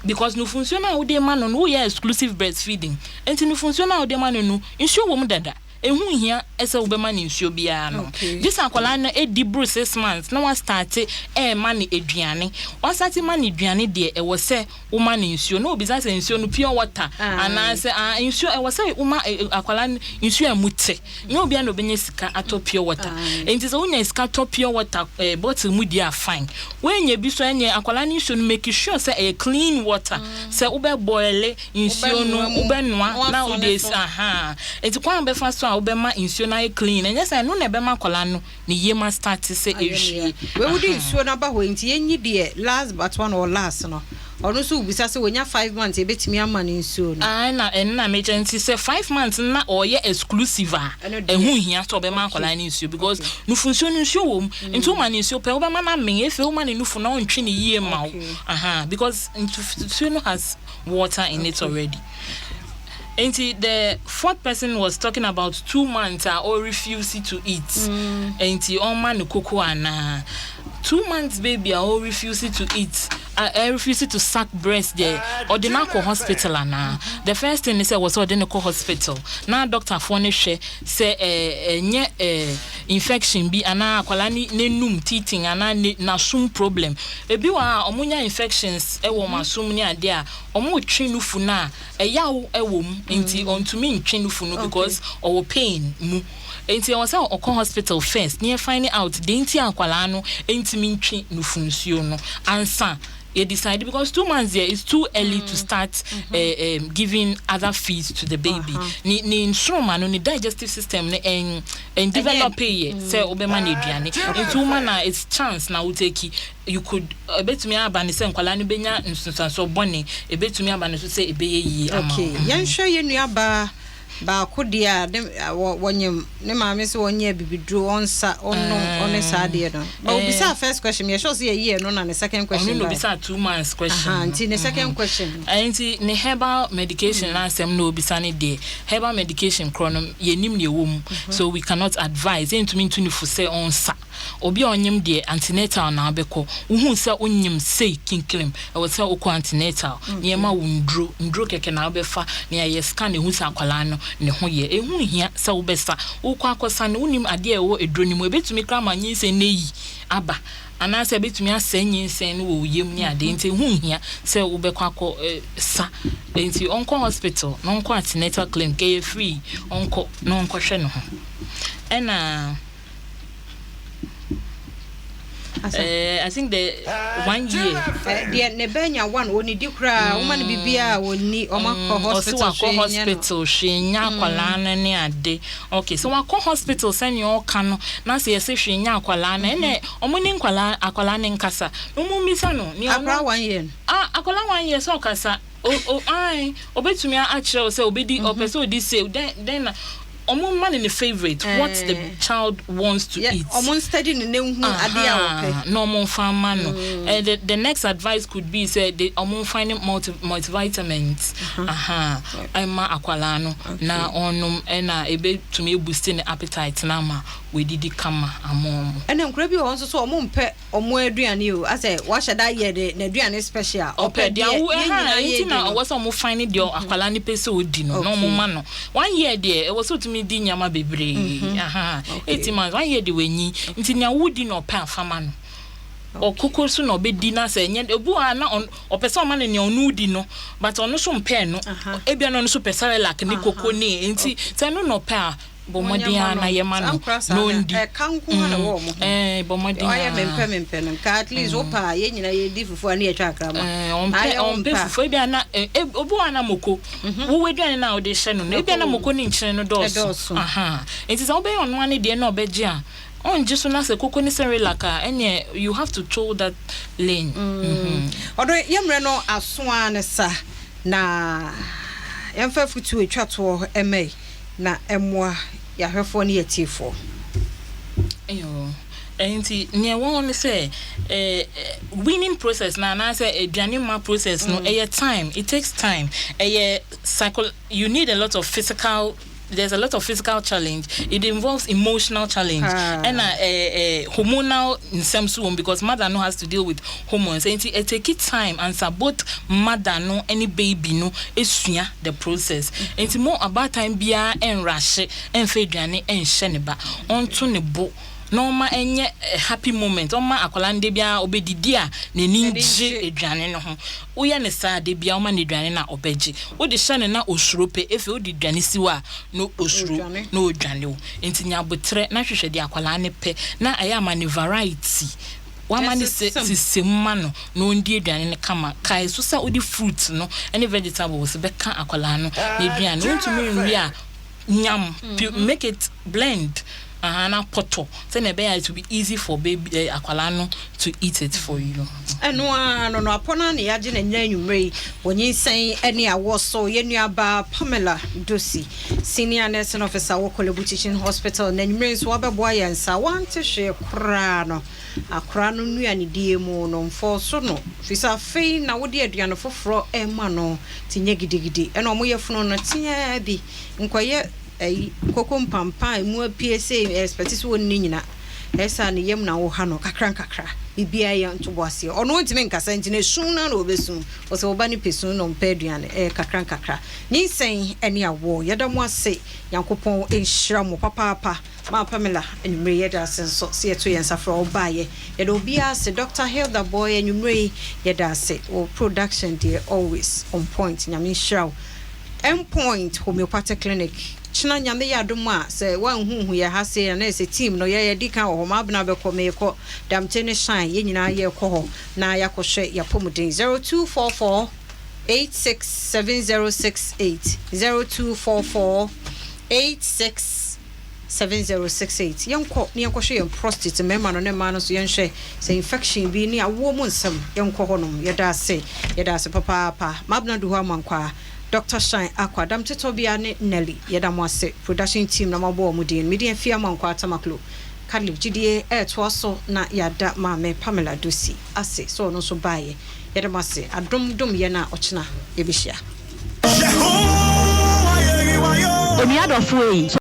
because nufu nsuo no a wode ma no no, woyɛ exclusive breastfeeding, nti nufu nsuo no a wode ma no no nsuo wɔ mu dada. Ehu hia ɛsɛ wobɛma ne nsuo biara no. Gye sɛ akwadaa no edi boro 6 months na wastart ɛɛma ne aduane. Wastart ma ne aduane deɛ, ɛwɔ sɛ woma ne nsuo. Na obisa sɛ nsuo no pure water anaasɛ ah, nsuo ɛwɔ sɛ woma akwadaa no nsuo a ɛmu te. Nyɛ obiara na obɛnya sika atɔ pure water, nti sɛ wonya sika tɔ pure water bottle mu deɛ a, fine. Woanya bi so ɛnyɛ akwadaa no nsuo no, make sure sɛ ɛyɛ clean water, sɛ wobɛ boil nsuo no, wobɛnoa na wode esi aha. Nti kwan a wobɛfa so a wobɛma nsuo no ayɛ clean, ɛnyɛ sɛ ɛno na ɛbɛma akwadaa no ne yam astart sɛ ehwie. Wei wode nsuo no aba hɔ, nti yɛnyi deɛ last but one or last no. Ɔno nso wobisa sɛ wɔnya 5 months, yɛbɛtumi ama no nsuo no? Ah, na ɛno na mekyɛ. Nti sɛ 5 months na ɔyɛ exclusive a, ɛho hia sɛ ɔbɛma akwadaa no nsuo because nufu nsuo no nsuo wɔ mu. Nti woma no nsuo pɛ, wobɛma no amee. Efe woma no nufu na ɔntwe ne yie ma wo aha because nsuo no has water in it already. Nti the fourth person was talking about 2 months a ɔ refuse to eat, nti ɔma no koko anaa? 2 months baby a ɔ refuse to eat, a ɛ refuse to suck breast deɛ, ɔde no akɔ hospital anaa? The first thing is sɛ wɔ sɛ ɔde no kɔ hospital na doctorfoɔ no hwɛ sɛ ɛnyɛ infection bi anaa akwadaa ne n'enum teething anaa ne n'asom problem. Ebi wɔ ha a ɔmo nya infections ɛwɔ ɔmo asom ne adeɛ a ɔmo twe nufu no a ɛyaw ɛwɔ mu, nti ɔntumi ntwe nufu no because ɔwɔ pain mu. Nti ɛwɔ sɛ ɔkɔ hospital first ne yɛ find out deɛ nti akwadaa no ntumi ntwe nufu nsuo no ansa yɛ decide, because 2 months there is too early to start giving other feeds to the baby. Ne ne nsoroma no, ne digestive system no ɛn develop yɛ sɛ ɔbɛma no aduane. Nti woma na it's chance na wotake. You could ebetumi aba ne sɛ nkwadaa no benya nsunsuansoɔ bɔne, ebetumi aba ne so sɛ ebɛyɛ yie ama Okay. wo. Yɛnhwɛ yɛn nua baa baako deɛ a ne wɔnyam ne maame sɛ wɔnyɛ abibiduro, ɔnsa ɔnom ɔne saa adeɛ no ba. Obisaa first question, yɛhyɛ sɛ yɛyi ɛno na ne second question Ɔno na bae. Obisa 2 months question Aha, no. Nti ne second question. Nti ne herbal medication na asɛm na obisa ne deɛ, herbal medication korɔ no yɛnim deɛ ɛwɔ mu, so we cannot advise. Yɛntumi ntu ne fo sɛ ɔnsa. Obi a ɔnyem deɛ, antenatal na abɛkɔ. Wohu sɛ wonyim sei kinkirim, ɛwɔ sɛ wokɔ antenatal nneɛma wo nduro nduro kɛkɛ na wobɛfa na yɛayɛ scan ehu sɛ akwadaa no ne ho yɛ. Ehu hia sɛ wobɛsa wokɔ akɔsa no, wonim adeɛ a ɛwɔ eduro no mu. Ebetumi kora ma nyinsɛn no eyi aba anaasɛ ebetumi asɛe nyinsɛn no wɔ wo yam ne adeɛ, nti ehu hia sɛ wobɛkɔ akɔ sa. Nti ɔnkɔ hospital na ɔnkɔ antenatal clinic, ɛyɛ free. Ɔnkɔ na ɔnkɔhwɛ ne ho. Ɛna I think the one year. Deɛ ne bɛ nya one, onidi koraa, woma no biribiara a ɔnni, ɔma kɔ hospital. Ɔsi wakɔ hwee nyɛ no. Hospital hwee nya akwadaa no ne ade. Okay, so wakɔ hospital sɛnea ɔka no na sɛ yɛsɛ hwee nya akwadaa no, ɛnɛ ɔmo ne nkwadaa akwadaa ne nkasa na ɔmo mmisa no nea ɔno- Akwadaa 1 year no. Ah, akwadaa 1 year sɛ ɔkasa o ae, obetumi akyerɛ wo sɛ obedi, ɔpɛ sɛ odi se den na ɔmo ma no ne favourite, what the child wants to eat. Ɔmo nstudy ne ne hu adeɛ a ɔpɛ. Aha, na ɔmo nfa ama no. The next advice could be sɛ de ɔmo nfa ne multivitamins aha ɛma akwalaa no na ɔnom, ɛna ebetumi eboost ne appetite na ama wedidi kama ama ɔmo. Ɛna nkura bi wɔ hɔ nso so ɔmo mpɛ ɔmo aduane o, asɛ wahyɛ da yɛ de n'aduane special. Ɔpɛ deɛ wo yɛn ɛha nyinaa nti yɛ na di no. ɔwɔ sɛ ɔmo find deɛ akwalaa no pɛ sɛ odi no na ɔmo ma no. 1 year deɛ, ɛwɔ sɛ otumi di nneɛma bebree aha. 18 months, 1 year de w'anyi, nti nea wodi na ɔpɛ afama no. Ɔkoko so na ɔbɛdi na sɛ ɛnyɛ obi wɔ ha na ɔpɛ sɛ ɔma no nea ɔno di no, but ɔno so mpɛɛ no. Ebia na ɔno so pɛ Cerelac ne koko ne, nti sɛ ɛno na ɔpɛ a, bɔ mmɔden a na yɛma no Saa nkora saa na no, ɔndi. Ɛka nko ara na ɛwɔ ɔmo ho. Bɔ mmɔden Ɔyɛ a. mempɛ mempɛ no nka at least wopɛ a, yɛn nyinaa yɛdi fufuo a ne yɛtwa akrama. Ɔmpɛ Ayɛ wo ɔmpɛ mpɛ a. fufuo. Ebia na obi wɔ ha na moko wowɔ aduane no a wode hyɛ no, ebia na moko ne nkyene no dɔɔso. Ɛdɔɔso. Aha, nti sɛ wobɛyɛ ɔno ane deɛ na ɔbɛgye a. Ɔngye so na sɛ koko ne Cerelac a, ɛneɛ you have to toe that lane. Ɔdɔ, yɛ mmerɛ no aso ara ne sa, na yɛmfa afutuo ɛtwa toɔ mma yi na ɛmmoa yɛahwɛfoɔ ne yɛatiefoɔ. Yoo, nti nea ɛwɔ hɔ ne sɛ, eh, weaning process no anaasɛ aduane ma process no, ɛyɛ time, it takes time, ɛyɛ psycho, you need a lot of physical, there's a lot of physical challenge, it involves emotional challenge, ɛna eh, eh, hormonal nsɛm so wɔ mu because mother no has to deal with hormones, nti it take time ansa both mother no ne baby no esua the process. Nti mo abaatan biara ɛnrahye ɛnfa aduane ɛnhyɛ ne ba, ɔnto ne bo na ɔma ɛnyɛ happy moment, ɔma akwadaa no da biara ɔbɛdidi a n'ani ngye aduane no ho. Woyɛ no saa a, da biara woma no aduane no a ɔbɛgye. Wode hyɛ no na ɔsuro pɛ, afei wode aduane si hɔ a na ɔsuro na ɔdwane wo. Nti nya aboterɛ na hwehwɛ deɛ akwadaa no pɛ na ɛyɛ a ma no variety. Woama no sɛ sesem ma no na ɔndi aduane no kama. Kae nso sɛ wode fruit no ne vegetables bɛka akwadaa no n'aduane. Wontumi nwe a, nyam, make it blend, ahaa, na pɔtɔ sɛnea ɛbɛyɛ a it will be easy for baby eh, akwadaa no to eat it for you. Ɛno ara no no, apɔ no ara na yɛagye no nnɛ anwummerɛ yi wɔ nyinsɛn ne awoɔ so. Yɛn nuabaa Pamela Dosi, Senior Nursing Officer wɔ Korle Bu Teaching Hospital, na anwummerɛ yi nso wabɛboa yɛn saa. Wante hwee koraa no, akwadaa no nnuanedie mu no, mfɔɔso no, firi sɛ afei na wode aduane foforɔ rema no, nti nyɛ gidigidi. Ɛna wɔn yafunu no teaa bi, nkɔyɛ ayi koko mpampa a emu apue sei expect sɛ ɔnni nyina. Ɛyɛ saa ne yam na woha no kakra nkakra. Biribiara yɛ ntoboaseɛ. Ɔno ɔntumi nkasa nti no esu no ara na ɔbɛsu. Ɔsɛ wo ba no pɛ su na ɔmpɛ aduane. Ɛyɛ kakra nkakra. Nyinsɛn ne awoɔ. Yɛda mo ase. Nyankopɔn nhyira mo papaapa. Maa Pamela, anwummere yi yɛda ase nso sɛ yɛto yɛn nsa frɛ wo baeɛ. Yɛda obiara ase. Doctor Hilda Boy, anwummere yi yɛda ase. Wo production deɛ always on point. Nyame nhyira wo. Endpoint Homeopathic Clinic, kyena Nyame yɛ adom a, sɛ woanhuhu yɛn ha sei a na ɛsɛ team no yɛ yɛdi kan wɔ hɔ, Maabena bɛkɔ, meekɔ, Damte ne Shine, yɛn nyinaa yɛrekɔ hɔ na yɛakɔhwɛ yɛapɔmuden. 0244 867068, 0244 86. 7068 Yɛnkɔ na yɛnkɔhwɛ yɛn prostate, mmarima no ne mmaa no nso yɛnhwɛ sɛ infection bi ne awoɔ mu nsɛm, yɛnkɔ hɔnom. Yɛda ase, yɛda ase papaapa. Mabena Duhɔ Amankwaa, Doctor Shine Akwa, Damte Tɔbea ne Nelly, yɛda mo ase. Production team na moabɔ wɔn din. Me din Afie Amankwaa Tamaklo. Catholic gyidie ɛretoa so na yɛada Maame Pamela Dusi ase sɛ ɔno nso baeɛ. Yɛda mo ase. Adom dom yɛn a ɔkyena yɛbɛhyia. Onua dɔfo ei.